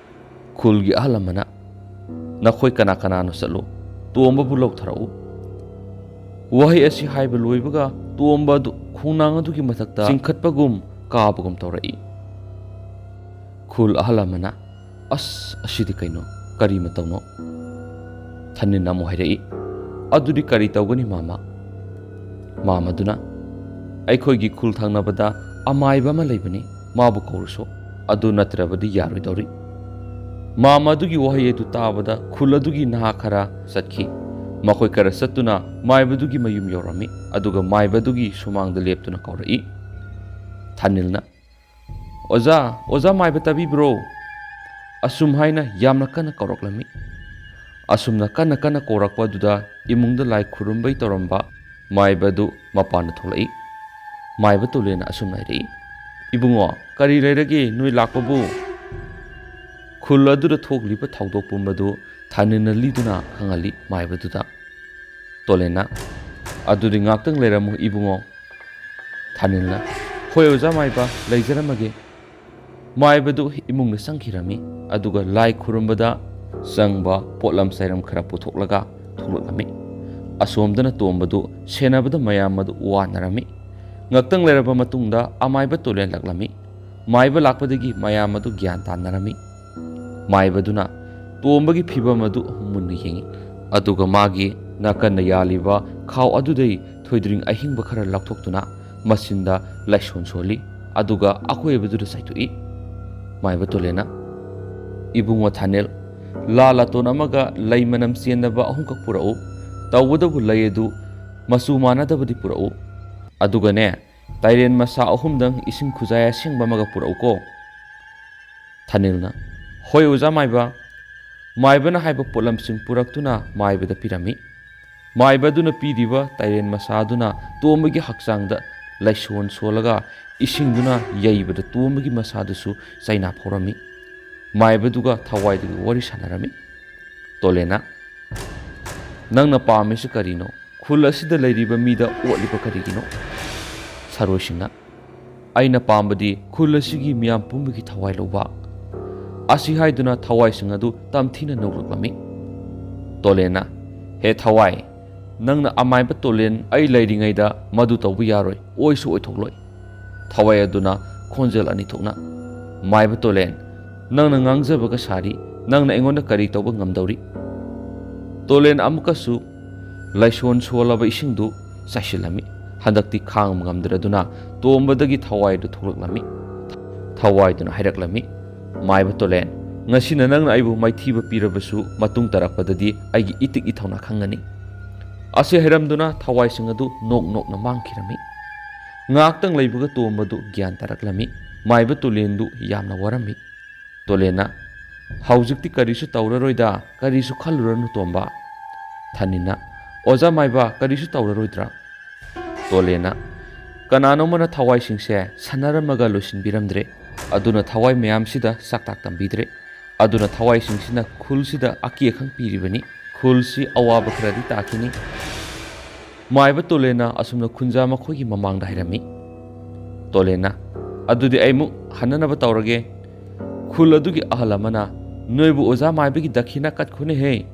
ꯈꯨꯜꯒꯤ ꯑꯍꯜ ꯑꯃꯅ, "ꯅꯈꯣꯏ ꯀꯅꯥ ꯀꯅꯥꯅꯣ ꯆꯠꯂꯨ, ꯇꯣꯝꯕꯕꯨ ꯂꯧꯊꯔꯛꯎ"꯫ ꯋꯥꯍꯩ ꯑꯁꯤ ꯍꯥꯏꯕ ꯂꯣꯏꯕꯒ ꯇꯣꯝꯕ ꯑꯗꯨ ꯈꯣꯡꯅꯥꯡ ꯑꯗꯨꯒꯤ ꯃꯊꯛꯇ ꯆꯤꯡꯈꯠꯄꯒꯨꯝ ꯀꯥꯕꯒꯨꯝ ꯇꯧꯔꯛꯏ꯫ ꯈꯨꯜ ꯑꯍꯜ ꯑꯃꯅ, "ꯑꯁ, ꯑꯁꯤꯗꯤ ꯀꯩꯅꯣ? ꯀꯔꯤ ꯃꯇꯧꯅꯣ?" ꯊꯥꯅꯤꯜꯅ ꯑꯃꯨꯛ ꯍꯥꯏꯔꯛꯏ, "ꯑꯗꯨꯗꯤ ꯀꯔꯤ ꯇꯧꯒꯅꯤ, ꯃꯥꯃ?" ꯃꯥꯃꯗꯨꯅ, "ꯑꯩꯈꯣꯏꯒꯤ ꯈꯨꯜ ꯊꯪꯅꯕꯗ ꯑꯃꯥꯏꯕ ꯑꯃ ꯂꯩꯕꯅꯤ, ꯃꯥꯕꯨ ꯀꯧꯔꯨꯁꯨ, ꯑꯗꯨ ꯅꯠꯇ꯭ꯔꯕꯗꯤ ꯌꯥꯔꯣꯏꯗꯧꯔꯤ"꯫ ꯃꯥꯃ ꯑꯗꯨꯒꯤ ꯋꯥꯍꯩ ꯑꯗꯨ ꯇꯥꯕꯗ ꯈꯨꯜ ꯑꯗꯨꯒꯤ ꯅꯍꯥ ꯈꯔ ꯆꯠꯈꯤ꯫ ꯃꯈꯣꯏ ꯈꯔ ꯆꯠꯇꯨꯅ ꯃꯥꯏꯕꯗꯨꯒꯤ ꯃꯌꯨꯝ ꯌꯧꯔꯝꯃꯤ, ꯑꯗꯨꯒ ꯃꯥꯏꯕꯗꯨꯒꯤ ꯁꯨꯃꯥꯡꯗ ꯂꯦꯞꯇꯨꯅ ꯀꯧꯔꯛꯏ꯫ ꯊꯥꯅꯤꯜꯅ, "ꯑꯣꯖꯥ, ꯑꯣꯖꯥ ꯃꯥꯏꯕ ꯇꯥꯕꯤꯕ꯭ꯔꯣ?" ꯑꯁꯨꯝ ꯍꯥꯏꯅ ꯌꯥꯝꯅ ꯀꯟꯅ ꯀꯧꯔꯛꯂꯝꯃꯤ꯫ ꯑꯁꯨꯝꯅ ꯀꯟꯅ ꯀꯟꯅ ꯀꯧꯔꯛꯄ ꯑꯗꯨꯗ ꯏꯃꯨꯡꯗ ꯂꯥꯏ ꯈꯨꯔꯨꯝꯕꯩ ꯇꯧꯔꯝꯕ ꯃꯥꯏꯕ ꯑꯗꯨ ꯃꯄꯥꯟꯗ ꯊꯣꯛꯂꯛꯏ꯫ ꯃꯥꯏꯕ ꯇꯣꯂꯦꯅ ꯑꯁꯨꯝꯅ ꯍꯥꯏꯔꯛꯏ, "ꯏꯕꯨꯡꯉꯣ, ꯀꯔꯤ ꯂꯩꯔꯒꯦ ꯅꯣꯏ ꯂꯥꯛꯄꯕꯨ?" ꯈꯨꯜ ꯑꯗꯨꯗ ꯊꯣꯛꯂꯤꯕ ꯊꯧꯗꯣꯛ ꯄꯨꯝꯕꯗꯨ ꯊꯥꯅꯤꯜꯅ ꯂꯤꯗꯨꯅ ꯈꯪꯍꯜꯂꯤ ꯃꯥꯏꯕꯗꯨꯗ꯫ ꯇꯣꯂꯦꯟꯅ, "ꯑꯗꯨꯗꯤ ꯉꯥꯛꯇꯪ ꯂꯩꯔꯝꯃꯨ ꯏꯕꯨꯡꯉꯣ꯫" ꯊꯥꯅꯤꯜꯅ, "ꯍꯣꯏ ꯑꯣꯖꯥ ꯃꯥꯏꯕ, ꯂꯩꯖꯔꯝꯃꯒꯦ꯫" ꯃꯥꯏꯕꯗꯨ ꯏꯃꯨꯡꯗ ꯆꯪꯈꯤꯔꯝꯃꯤ꯫ ꯑꯗꯨꯒ ꯂꯥꯏ ꯈꯨꯔꯨꯝꯕꯗ ꯆꯪꯕ ꯄꯣꯠꯂꯝ ꯆꯩꯔꯝ ꯈꯔ ꯄꯨꯊꯣꯛꯂꯒ ꯊꯣꯛꯂꯛꯂꯝꯃꯤ꯫ ꯑꯁꯣꯝꯗꯅ ꯇꯣꯝꯕꯗꯨ ꯁꯦꯟꯅꯕꯗ ꯃꯌꯥꯝ ꯑꯗꯨ ꯋꯥꯅꯔꯝꯃꯤ꯫ ꯉꯥꯛꯇꯪ ꯂꯩꯔꯕ ꯃꯇꯨꯡꯗ ꯑꯃꯥꯏꯕ ꯇꯣꯂꯦꯟ ꯂꯥꯛꯂꯝꯃꯤ꯫ ꯃꯥꯏꯕ ꯂꯥꯛꯄꯗꯒꯤ ꯃꯌꯥꯝ ꯑꯗꯨ ꯒ꯭ꯌꯥꯟ ꯇꯥꯅꯔꯝꯃꯤ꯫ ꯃꯥꯏꯕꯗꯨꯅ ꯇꯣꯝꯕꯒꯤ ꯐꯤꯕꯝ ꯑꯗꯨ ꯃꯨꯟꯅ ꯌꯦꯡꯏ꯫ ꯑꯗꯨꯒ ꯃꯥꯒꯤ ꯅꯥꯀꯟꯗ ꯌꯥꯜꯂꯤꯕ ꯈꯥꯎ ꯑꯗꯨꯗꯒꯤ ꯊꯣꯏꯗ꯭ꯔꯤꯡ ꯑꯍꯤꯡꯕ ꯈꯔ ꯂꯧꯊꯣꯛꯇꯨꯅ ꯃꯆꯤꯟꯗ ꯂꯥꯏꯁꯣꯟ ꯁꯣꯜꯂꯤ꯫ ꯑꯗꯨꯒ ꯑꯀꯣꯏꯕꯗꯨꯗ ꯆꯥꯏꯊꯣꯛꯏ꯫ ꯃꯥꯏꯕ ꯇꯣꯂꯦꯟꯅ, "ꯏꯕꯨꯡꯉꯣ ꯊꯥꯅꯦꯜ, ꯂꯥ ꯂꯥꯇꯣꯟ ꯑꯃꯒ ꯂꯩ ꯃꯅꯝ ꯆꯦꯟꯗꯕ ꯑꯍꯨꯝꯈꯛ ꯄꯨꯔꯛꯎ꯫ ꯇꯧꯕꯇꯕꯨ ꯂꯩ ꯑꯗꯨ ꯃꯆꯨ ꯃꯥꯟꯅꯗꯕꯗꯤ ꯄꯨꯔꯛꯎ꯫ ꯑꯗꯨꯒꯅꯦ, ꯇꯥꯏꯔꯦꯟ ꯃꯁꯥ ꯑꯍꯨꯝꯗꯪ ꯏꯁꯤꯡ ꯈꯨꯖꯥꯏ ꯑꯁꯦꯡꯕ ꯑꯃꯒ ꯄꯨꯔꯛꯎꯀꯣ꯫" ꯊꯥꯅꯤꯜꯅ, "ꯍꯣꯏ ꯑꯣꯖꯥ ꯃꯥꯏꯕ꯫" ꯃꯥꯏꯕꯅ ꯍꯥꯏꯕ ꯄꯣꯠꯂꯝꯁꯤꯡ ꯄꯨꯔꯛꯇꯨꯅ ꯃꯥꯏꯕꯗ ꯄꯤꯔꯝꯃꯤ꯫ ꯃꯥꯏꯕꯗꯨꯅ ꯄꯤꯔꯤꯕ ꯇꯥꯏꯔꯦꯟ ꯃꯁꯥꯗꯨꯅ ꯇꯣꯝꯕꯒꯤ ꯍꯛꯆꯥꯡꯗ ꯂꯥꯏꯁꯣꯟ ꯁꯣꯜꯂꯒ ꯏꯁꯤꯡꯗꯨꯅ ꯌꯩꯕꯗ ꯇꯣꯝꯕꯒꯤ ꯃꯁꯥꯗꯨꯁꯨ ꯆꯩꯅꯥ ꯐꯧꯔꯝꯃꯤ꯫ ꯃꯥꯏꯕꯗꯨꯒ ꯊꯋꯥꯏꯗꯨꯒꯤ ꯋꯥꯔꯤ ꯁꯥꯟꯅꯔꯝꯃꯤ꯫ ꯇꯣꯂꯦꯟꯅ, "ꯅꯪꯅ ꯄꯥꯝꯃꯤꯁꯤ ꯀꯔꯤꯅꯣ? ꯈꯨꯜ ꯑꯁꯤꯗ ꯂꯩꯔꯤꯕ ꯃꯤꯗ ꯑꯣꯠꯂꯤꯕ ꯀꯔꯤꯒꯤꯅꯣ?" ꯁꯥꯔꯣꯏꯁꯤꯡꯅ, "ꯑꯩꯅ ꯄꯥꯝꯕꯗꯤ ꯈꯨꯜ ꯑꯁꯤꯒꯤ ꯃꯤꯌꯥꯝ ꯄꯨꯝꯕꯒꯤ ꯊꯋꯥꯏ ꯂꯧꯕ꯫" ꯑꯁꯤ ꯍꯥꯏꯗꯨꯅ ꯊꯋꯥꯏꯁꯤꯡ ꯑꯗꯨ ꯇꯝꯊꯤꯅ ꯅꯣꯛꯂꯛꯂꯝꯃꯤ꯫ ꯇꯣꯂꯦꯟꯅ, "ꯍꯦ ꯊꯋꯥꯏ, ꯅꯪꯅ ꯑꯃꯥꯏꯕ ꯇꯣꯂꯦꯟ ꯑꯩ ꯂꯩꯔꯤꯉꯩꯗ ꯃꯗꯨ ꯇꯧꯕ ꯌꯥꯔꯣꯏ, ꯑꯣꯏꯁꯨ ꯑꯣꯏꯊꯣꯛꯂꯣꯏ꯫" ꯊꯋꯥꯏ ꯑꯗꯨꯅ ꯈꯣꯟꯖꯦꯜ ꯑꯅꯤ ꯊꯣꯛꯅ, "ꯃꯥꯏꯕ ꯇꯣꯂꯦꯟ, ꯅꯪꯅ ꯉꯥꯡꯖꯕꯒ ꯁꯥꯔꯤ, ꯅꯪꯅ ꯑꯩꯉꯣꯟꯗ ꯀꯔꯤ ꯇꯧꯕ ꯉꯝꯗꯧꯔꯤ?" ꯇꯣꯂꯦꯟ ꯑꯃꯨꯛꯀꯁꯨ ꯂꯥꯏꯁꯣꯟ ꯁꯣꯜꯂꯕ ꯏꯁꯤꯡꯗꯨ ꯆꯥꯏꯁꯤꯜꯂꯝꯃꯤ꯫ ꯍꯟꯗꯛꯇꯤ ꯈꯥꯡꯕ ꯉꯝꯗ꯭ꯔꯗꯨꯅ ꯇꯣꯝꯕꯗꯒꯤ ꯊꯋꯥꯏꯗꯨ ꯊꯣꯛꯂꯛꯂꯝꯃꯤ꯫ ꯊꯋꯥꯏꯗꯨꯅ ꯍꯥꯏꯔꯛꯂꯝꯃꯤ, "ꯃꯥꯏꯕ ꯇꯣꯂꯦꯟ, ꯉꯁꯤꯅ ꯅꯪꯅ ꯑꯩꯕꯨ ꯃꯥꯏꯊꯤꯕ ꯄꯤꯔꯕꯁꯨ ꯃꯇꯨꯡ ꯇꯥꯔꯛꯄꯗꯗꯤ ꯑꯩꯒꯤ ꯏꯇꯤꯛ ꯏꯊꯧꯅꯥ ꯈꯪꯒꯅꯤ꯫" ꯑꯁꯤ ꯍꯥꯏꯔꯝꯗꯨꯅ ꯊꯋꯥꯏꯁꯤꯡ ꯑꯗꯨ ꯅꯣꯛ ꯅꯣꯛꯅ ꯃꯥꯡꯈꯤꯔꯝꯃꯤ꯫ ꯉꯥꯏꯍꯥꯛꯇꯪ ꯂꯩꯕꯒ ꯇꯣꯝꯕꯗꯨ ꯒ꯭ꯌꯥꯟ ꯇꯥꯔꯛꯂꯝꯃꯤ꯫ ꯃꯥꯏꯕ ꯇꯣꯂꯦꯟꯗꯨ ꯌꯥꯝꯅ ꯋꯥꯔꯝꯃꯤ꯫ ꯇꯣꯂꯦꯟꯅ, "ꯍꯧꯖꯤꯛꯇꯤ ꯀꯔꯤꯁꯨ ꯇꯧꯔꯔꯣꯏꯗ, ꯀꯔꯤꯁꯨ ꯈꯜꯂꯨꯔꯅꯨ ꯇꯣꯝꯕ꯫" ꯊꯥꯅꯤꯜꯅ, "ꯑꯣꯖꯥ ꯃꯥꯏꯕ, ꯀꯔꯤꯁꯨ ꯇꯧꯔꯔꯣꯏꯗ꯭ꯔꯥ?" ꯇꯣꯂꯦꯟꯅ, "ꯀꯅꯥꯅꯣꯝꯃꯅ ꯊꯋꯥꯏꯁꯤꯡꯁꯦ ꯁꯥꯟꯅꯔꯝꯃꯒ ꯂꯣꯏꯁꯤꯟꯕꯤꯔꯝꯗ꯭ꯔꯦ꯫ ꯑꯗꯨꯅ ꯊꯋꯥꯏ ꯃꯌꯥꯝꯁꯤꯗ ꯆꯥꯛꯇꯥꯛ ꯇꯝꯕꯤꯗ꯭ꯔꯦ꯫ ꯑꯗꯨꯅ ꯊꯋꯥꯏꯁꯤꯡꯁꯤꯅ ꯈꯨꯜꯁꯤꯗ ꯑꯀꯤ ꯑꯈꯪ ꯄꯤꯔꯤꯕꯅꯤ꯫ ꯈꯨꯜꯁꯤ ꯑꯋꯥꯕ ꯈꯔꯗꯤ ꯇꯥꯈꯤꯅꯤ꯫ ꯃꯥꯏꯕ ꯇꯣꯂꯦꯟꯅ ꯑꯁꯨꯝꯅ ꯈꯨꯟꯖꯥ ꯃꯈꯣꯏꯒꯤ ꯃꯃꯥꯡꯗ ꯍꯥꯏꯔꯝꯃꯤ꯫ ꯇꯣꯂꯦꯟꯅ, "ꯑꯗꯨꯗꯤ ꯑꯩꯃꯨꯛ ꯍꯟꯅꯅꯕ ꯇꯧꯔꯒꯦ꯫" ꯈꯨꯜ ꯑꯗꯨꯒꯤ ꯑꯍꯜ ꯑꯃꯅ, "ꯅꯣꯏꯕꯨ ꯑꯣꯖꯥ ꯃꯥꯏꯕꯒꯤ ꯗꯈꯤꯅ ꯀꯠꯈꯣꯅꯦꯍꯦ꯫"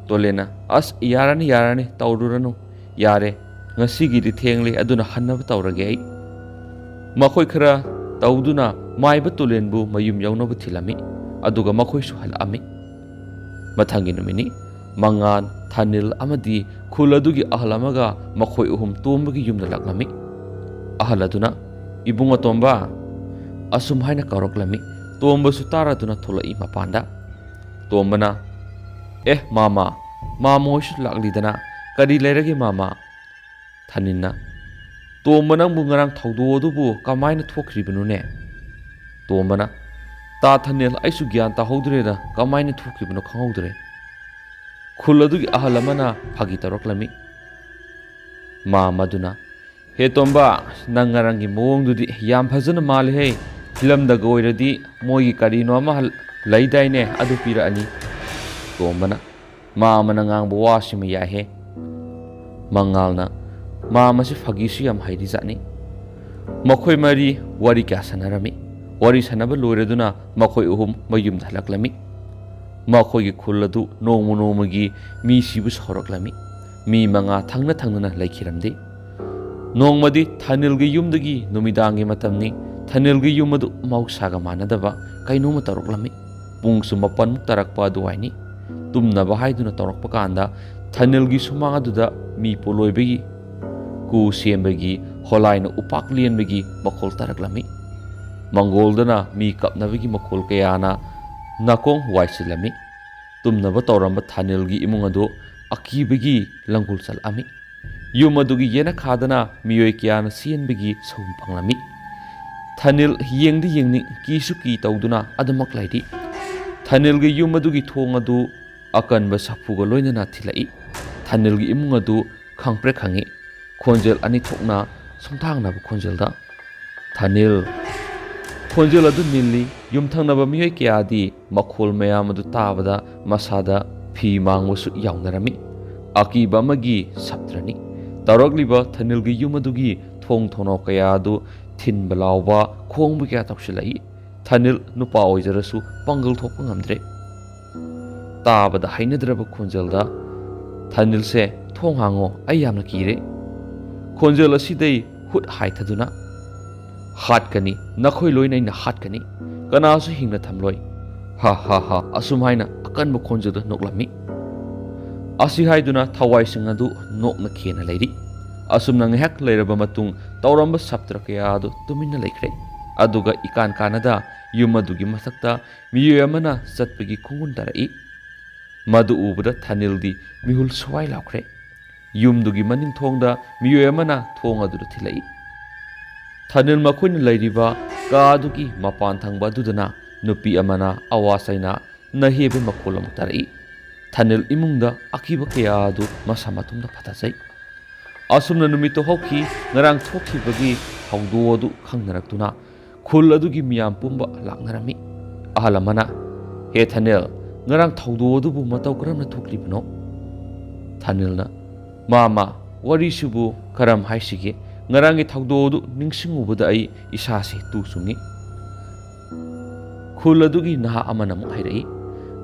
ꯇꯣꯂꯦꯟꯅ, "ꯑꯁ, ꯌꯥꯔꯅꯤ, ꯌꯥꯔꯅꯤ, ꯇꯧꯔꯨꯔꯅꯨ꯫ ꯌꯥꯔꯦ, ꯉꯁꯤꯒꯤꯗꯤ ꯊꯦꯡꯂꯦ, ꯑꯗꯨꯅ ꯍꯟꯅꯕ ꯇꯧꯔꯒꯦ ꯑꯩ꯫" ꯃꯈꯣꯏ ꯈꯔ ꯇꯧꯗꯨꯅ ꯃꯥꯏꯕ ꯇꯣꯂꯦꯟꯕꯨ ꯃꯌꯨꯝ ꯌꯧꯅꯕ ꯊꯤꯜꯂꯝꯃꯤ꯫ ꯑꯗꯨꯒ ꯃꯈꯣꯏꯁꯨ ꯍꯜꯂꯛꯑꯝꯃꯤ꯫ ꯃꯊꯪꯒꯤ ꯅꯨꯃꯤꯠꯅꯤ꯫ ꯃꯉꯥꯜ, ꯊꯥꯅꯤꯜ ꯑꯃꯗꯤ ꯈꯨꯜ ꯑꯗꯨꯒꯤ ꯑꯍꯜ ꯑꯃꯒ ꯃꯈꯣꯏ ꯑꯍꯨꯝ ꯇꯣꯝꯕꯒꯤ ꯌꯨꯝꯗ ꯂꯥꯛꯂꯝꯃꯤ꯫ ꯑꯍꯜ ꯑꯗꯨꯅ, "ꯏꯕꯨꯡ ꯑꯇꯣꯝꯕ," ꯑꯁꯨꯝ ꯍꯥꯏꯅ ꯀꯧꯔꯛꯂꯝꯃꯤ꯫ ꯇꯣꯝꯕꯁꯨ ꯇꯥꯔꯗꯨꯅ ꯊꯣꯛꯂꯛꯏ ꯃꯄꯥꯟꯗ꯫ ꯇꯣꯝꯕꯅ, "ꯑꯦ ꯃꯥꯃ, ꯃꯥꯃ ꯍꯣꯏꯁꯨ ꯂꯥꯛꯂꯤꯗꯅ, ꯀꯔꯤ ꯂꯩꯔꯒꯦ ꯃꯥꯃ?" ꯊꯥꯅꯤꯜꯅ, "ꯇꯣꯝꯕ, ꯅꯪꯕꯨ ꯉꯔꯥꯡ ꯊꯧꯗꯣꯛ ꯑꯗꯨꯕꯨ ꯀꯃꯥꯏꯅ ꯊꯣꯛꯈ꯭ꯔꯤꯕꯅꯣꯅꯦ?" ꯇꯣꯝꯕꯅ, "ꯇꯥ ꯊꯥꯅꯤꯜ, ꯑꯩꯁꯨ ꯒ꯭ꯌꯥꯟ ꯇꯥꯍꯧꯗ꯭ꯔꯦꯗ, ꯀꯃꯥꯏꯅ ꯊꯣꯛꯈꯤꯕꯅꯣ ꯈꯪꯍꯧꯗ꯭ꯔꯦ꯫" ꯈꯨꯜ ꯑꯗꯨꯒꯤ ꯑꯍꯜ ꯑꯃꯅ ꯐꯥꯒꯤ ꯇꯧꯔꯛꯂꯝꯃꯤ꯫ ꯃꯥꯃ ꯑꯗꯨꯅ, "ꯍꯦ ꯇꯣꯝꯕ, ꯅꯪ ꯉꯔꯥꯡꯒꯤ ꯃꯑꯣꯡꯗꯨꯗꯤ ꯌꯥꯝ ꯐꯖꯅ ꯃꯥꯜꯂꯦꯍꯦ꯫ ꯐꯤꯂꯝꯗꯒ ꯑꯣꯏꯔꯗꯤ ꯃꯣꯏꯒꯤ ꯀꯔꯤꯅꯣ ꯑꯃ ꯍꯜ-, ꯂꯩꯗꯥꯏꯅꯦ, ꯑꯗꯨ ꯄꯤꯔꯛꯑꯅꯤ꯫" ꯇꯣꯝꯕꯅ, "ꯃꯥꯃꯅ ꯉꯥꯡꯕ ꯋꯥꯁꯤꯃ ꯌꯥꯏꯍꯦ꯫" ꯃꯉꯥꯜꯅ, "ꯃꯥꯃꯁꯤ ꯐꯥꯒꯤꯁꯨ ꯌꯥꯝ ꯍꯩꯔꯤꯖꯥꯠꯅꯤ꯫" ꯃꯈꯣꯏ ꯃꯔꯤ ꯋꯥꯔꯤ ꯀꯌꯥ ꯁꯥꯟꯅꯔꯝꯃꯤ꯫ ꯋꯥꯔꯤ ꯁꯥꯟꯅꯕ ꯂꯣꯏꯔꯗꯨꯅ ꯃꯈꯣꯏ ꯑꯍꯨꯝ ꯃꯌꯨꯝꯗ ꯍꯜꯂꯛꯂꯝꯃꯤ꯫ ꯃꯈꯣꯏꯒꯤ ꯈꯨꯜ ꯑꯗꯨ ꯅꯣꯡꯃ ꯅꯣꯡꯃꯒꯤ ꯃꯤ ꯁꯤꯕꯁꯨ ꯍꯧꯔꯛꯂꯝꯃꯤ꯫ ꯃꯤ ꯃꯉꯥ ꯊꯪꯅ ꯊꯪꯅꯅ ꯂꯩꯈꯤꯔꯝꯗꯦ꯫ ꯅꯣꯡꯃꯗꯤ ꯊꯥꯅꯤꯜꯒꯤ ꯌꯨꯝꯗꯒꯤ ꯅꯨꯃꯤꯗꯥꯡꯒꯤ ꯃꯇꯝꯅꯤ꯫ ꯊꯥꯅꯤꯜꯒꯤ ꯌꯨꯝ ꯑꯗꯨ ꯃꯍꯧꯁꯥꯒ ꯃꯥꯟꯅꯗꯕ ꯀꯩꯅꯣꯝꯃ ꯇꯧꯔꯛꯂꯝꯃꯤ꯫ ꯄꯨꯡꯁꯨ ꯃꯥꯄꯟꯃꯨꯛ ꯇꯥꯔꯛꯄ ꯑꯗꯨꯋꯥꯏꯅꯤ꯫ ꯇꯨꯝꯅꯕ ꯍꯥꯏꯗꯨꯅ ꯇꯧꯔꯛꯄ ꯀꯥꯟꯗ ꯊꯥꯅꯤꯜꯒꯤ ꯁꯨꯃꯥꯡ ꯑꯗꯨꯗ ꯃꯤ ꯄꯣꯂꯣꯏꯕꯒꯤ, ꯀꯨ ꯁꯦꯝꯕꯒꯤ, ꯍꯣꯂꯥꯏꯅ ꯎꯄꯥꯛ ꯂꯦꯟꯕꯒꯤ ꯃꯈꯣꯜ ꯇꯥꯔꯛꯂꯝꯃꯤ꯫ ꯃꯪꯒꯣꯜꯗꯅ ꯃꯤ ꯀꯞꯅꯕꯒꯤ ꯃꯈꯣꯜ ꯀꯌꯥꯅ ꯅꯥꯀꯣꯡ ꯋꯥꯏꯁꯤꯜꯂꯝꯃꯤ꯫ ꯇꯨꯝꯅꯕ ꯇꯧꯔꯝꯕ ꯊꯥꯅꯤꯜꯒꯤ ꯏꯃꯨꯡ ꯑꯗꯨ ꯑꯀꯤꯕꯒꯤ ꯂꯪꯒꯣꯜ ꯆꯠꯂꯛꯑꯝꯃꯤ꯫ ꯌꯨꯝ ꯑꯗꯨꯒꯤ ꯌꯦꯅꯈꯥꯗꯅ ꯃꯤꯑꯣꯏ ꯀꯌꯥꯅ ꯆꯦꯟꯕꯒꯤ ꯁꯍꯨꯝ ꯐꯪꯂꯝꯃꯤ꯫ ꯊꯥꯅꯤꯜ ꯌꯦꯡꯗꯤ ꯌꯦꯡꯅꯤꯡ, ꯀꯤꯁꯨ ꯀꯤ ꯇꯧꯗꯨꯅ ꯑꯗꯨꯃꯛ ꯂꯩꯔꯤ꯫ ꯊꯥꯅꯤꯜꯒꯤ ꯌꯨꯝ ꯑꯗꯨꯒꯤ ꯊꯣꯡ ꯑꯗꯨ ꯑꯀꯟꯕ ꯁꯥꯐꯨꯒ ꯂꯣꯏꯅꯅ ꯊꯤꯜꯂꯛꯏ꯫ ꯊꯥꯅꯤꯜꯒꯤ ꯏꯃꯨꯡ ꯑꯗꯨ ꯈꯪꯄ꯭ꯔꯦꯛ ꯈꯪꯉꯤ꯫ ꯈꯣꯟꯖꯦꯜ ꯑꯅꯤ ꯊꯣꯛꯅ ꯁꯨꯝꯊꯥꯡꯅꯕ ꯈꯣꯟꯖꯦꯜꯗ, "ꯊꯥꯅꯤꯜ, ꯈꯣꯟꯖꯦꯜ ꯑꯗꯨ ꯅꯤꯜꯂꯤ꯫ ꯌꯨꯝꯊꯪꯅꯕ ꯃꯤꯑꯣꯏ ꯀꯌꯥꯗꯤ ꯃꯈꯣꯜ ꯃꯌꯥꯝ ꯑꯗꯨ ꯇꯥꯕꯗ ꯃꯁꯥꯗ ꯐꯤ ꯃꯥꯡꯕꯁꯨ ꯌꯥꯎꯅꯔꯝꯃꯤ꯫ ꯑꯀꯤꯕ ꯑꯃꯒꯤ ꯁꯞꯇ꯭ꯔꯅꯤ꯫ ꯇꯧꯔꯛꯂꯤꯕ ꯊꯅꯤꯜꯒꯤ ꯌꯨꯝ ꯑꯗꯨꯒꯤ ꯊꯣꯡ ꯊꯣꯡꯅꯥꯎ ꯀꯌꯥ ꯑꯗꯨ ꯊꯤꯟꯕ ꯂꯥꯎꯕ, ꯈꯣꯡꯕ ꯀꯌꯥ ꯇꯧꯁꯤꯜꯂꯛꯏ꯫ ꯊꯅꯤꯜ ꯅꯨꯄꯥ ꯑꯣꯏꯖꯔꯁꯨ ꯄꯥꯡꯒꯜ ꯊꯣꯛꯄ ꯉꯝꯗ꯭ꯔꯦ꯫ ꯇꯥꯕꯗ ꯍꯩꯅꯗ꯭ꯔꯕ ꯈꯣꯟꯖꯦꯜꯗ, "ꯊꯅꯤꯜꯁꯦ, ꯊꯣꯡ ꯍꯥꯡꯉꯣ, ꯑꯩ ꯌꯥꯝꯅ ꯀꯤꯔꯦ꯫" ꯈꯣꯟꯖꯦꯜ ꯑꯁꯤꯗꯩ ꯍꯨꯠ ꯍꯥꯏꯊꯗꯨꯅ, "ꯍꯥꯠꯀꯅꯤ, ꯅꯈꯣꯏ ꯂꯣꯏꯅ ꯑꯩꯅ ꯍꯥꯠꯀꯅꯤ, ꯀꯅꯥꯁꯨ ꯍꯤꯡꯅ ꯊꯝꯂꯣꯏ, ꯍꯥ ꯍꯥ ꯍꯥ," ꯑꯁꯨꯝ ꯍꯥꯏꯅ ꯑꯀꯟꯕ ꯈꯣꯟꯖꯦꯜꯗ ꯅꯣꯛꯂꯝꯃꯤ꯫ ꯑꯁꯤ ꯍꯥꯏꯗꯨꯅ ꯊꯋꯥꯏꯁꯤꯡ ꯑꯗꯨ ꯅꯣꯛꯅ ꯈꯦꯅ ꯂꯩꯔꯤ꯫ ꯑꯁꯨꯝꯅ ꯉꯥꯏꯍꯥꯛ ꯂꯩꯔꯕ ꯃꯇꯨꯡ, ꯇꯧꯔꯝꯕ ꯁꯞꯇ꯭ꯔ ꯀꯌꯥ ꯑꯗꯨ ꯇꯨꯃꯤꯟꯅ ꯂꯩꯈ꯭ꯔꯦ꯫ ꯑꯗꯨꯒ ꯏꯀꯥꯟ ꯀꯥꯟꯅꯗ ꯌꯨꯝ ꯑꯗꯨꯒꯤ ꯃꯊꯛꯇ ꯃꯤꯑꯣꯏ ꯑꯃꯅ ꯆꯠꯄꯒꯤ ꯈꯣꯡꯒꯨꯟ ꯇꯥꯔꯛꯏ꯫ ꯃꯗꯨ ꯎꯕꯗ ꯊꯅꯤꯜꯗꯤ ꯃꯤꯍꯨꯜ ꯁ꯭ꯋꯥꯏ ꯂꯥꯎꯈ꯭ꯔꯦ꯫ ꯌꯨꯝꯗꯨꯒꯤ ꯃꯅꯤꯡ ꯊꯣꯡꯗ ꯃꯤꯑꯣꯏ ꯑꯃꯅ ꯊꯣꯡ ꯑꯗꯨꯗ ꯊꯤꯜꯂꯛꯏ꯫ ꯊꯅꯤꯜ ꯃꯈꯣꯏꯅ ꯂꯩꯔꯤꯕ ꯀꯥ ꯑꯗꯨꯒꯤ ꯃꯄꯥꯟ ꯊꯪꯕ ꯑꯗꯨꯗꯅ ꯅꯨꯄꯤ ꯑꯃꯅ ꯑꯋꯥ ꯆꯩꯅꯥ ꯅꯍꯦꯕ ꯃꯈꯣꯜ ꯑꯃ ꯇꯥꯔꯛꯏ꯫ ꯊꯅꯤꯜ ꯏꯃꯨꯡꯗ ꯑꯀꯤꯕ ꯀꯌꯥ ꯑꯗꯨ ꯃꯁꯥ ꯃꯇꯣꯝꯇ ꯐꯥꯊꯖꯩ꯫ ꯑꯁꯨꯝꯅ ꯅꯨꯃꯤꯠꯇꯨ ꯍꯧꯈꯤ꯫ ꯉꯔꯥꯡ ꯊꯣꯛꯈꯤꯕꯒꯤ ꯊꯧꯗꯣꯛ ꯑꯗꯨ ꯈꯪꯅꯔꯛꯇꯨꯅ ꯈꯨꯜ ꯑꯗꯨꯒꯤ ꯃꯤꯌꯥꯝ ꯄꯨꯝꯕ ꯂꯥꯛꯅꯔꯝꯃꯤ꯫ ꯑꯍꯜ ꯑꯃꯅ, "ꯍꯦ ꯊꯅꯦꯜ, ꯉꯔꯥꯡ ꯊꯧꯗꯣꯛ ꯑꯗꯨꯕꯨ ꯃꯇꯧ ꯀꯔꯝꯅ ꯊꯣꯛꯂꯤꯕꯅꯣ?" ꯊꯅꯦꯜꯅ, "ꯃꯥ, ꯃꯥ, ꯋꯥꯔꯤꯁꯤꯕꯨ ꯀꯔꯝ ꯍꯥꯏꯁꯤꯒꯦ? ꯉꯔꯥꯡꯒꯤ ꯊꯧꯗꯣꯛ ꯑꯗꯨ ꯅꯤꯡꯁꯤꯡꯉꯨꯕꯗ ꯑꯩ ꯏꯁꯥꯁꯤ ꯇꯨ ꯆꯨꯡꯏ꯫" ꯈꯨꯜ ꯑꯗꯨꯒꯤ ꯅꯍꯥ ꯑꯃꯅ ꯑꯃꯨꯛ ꯍꯥꯏꯔꯛꯏ,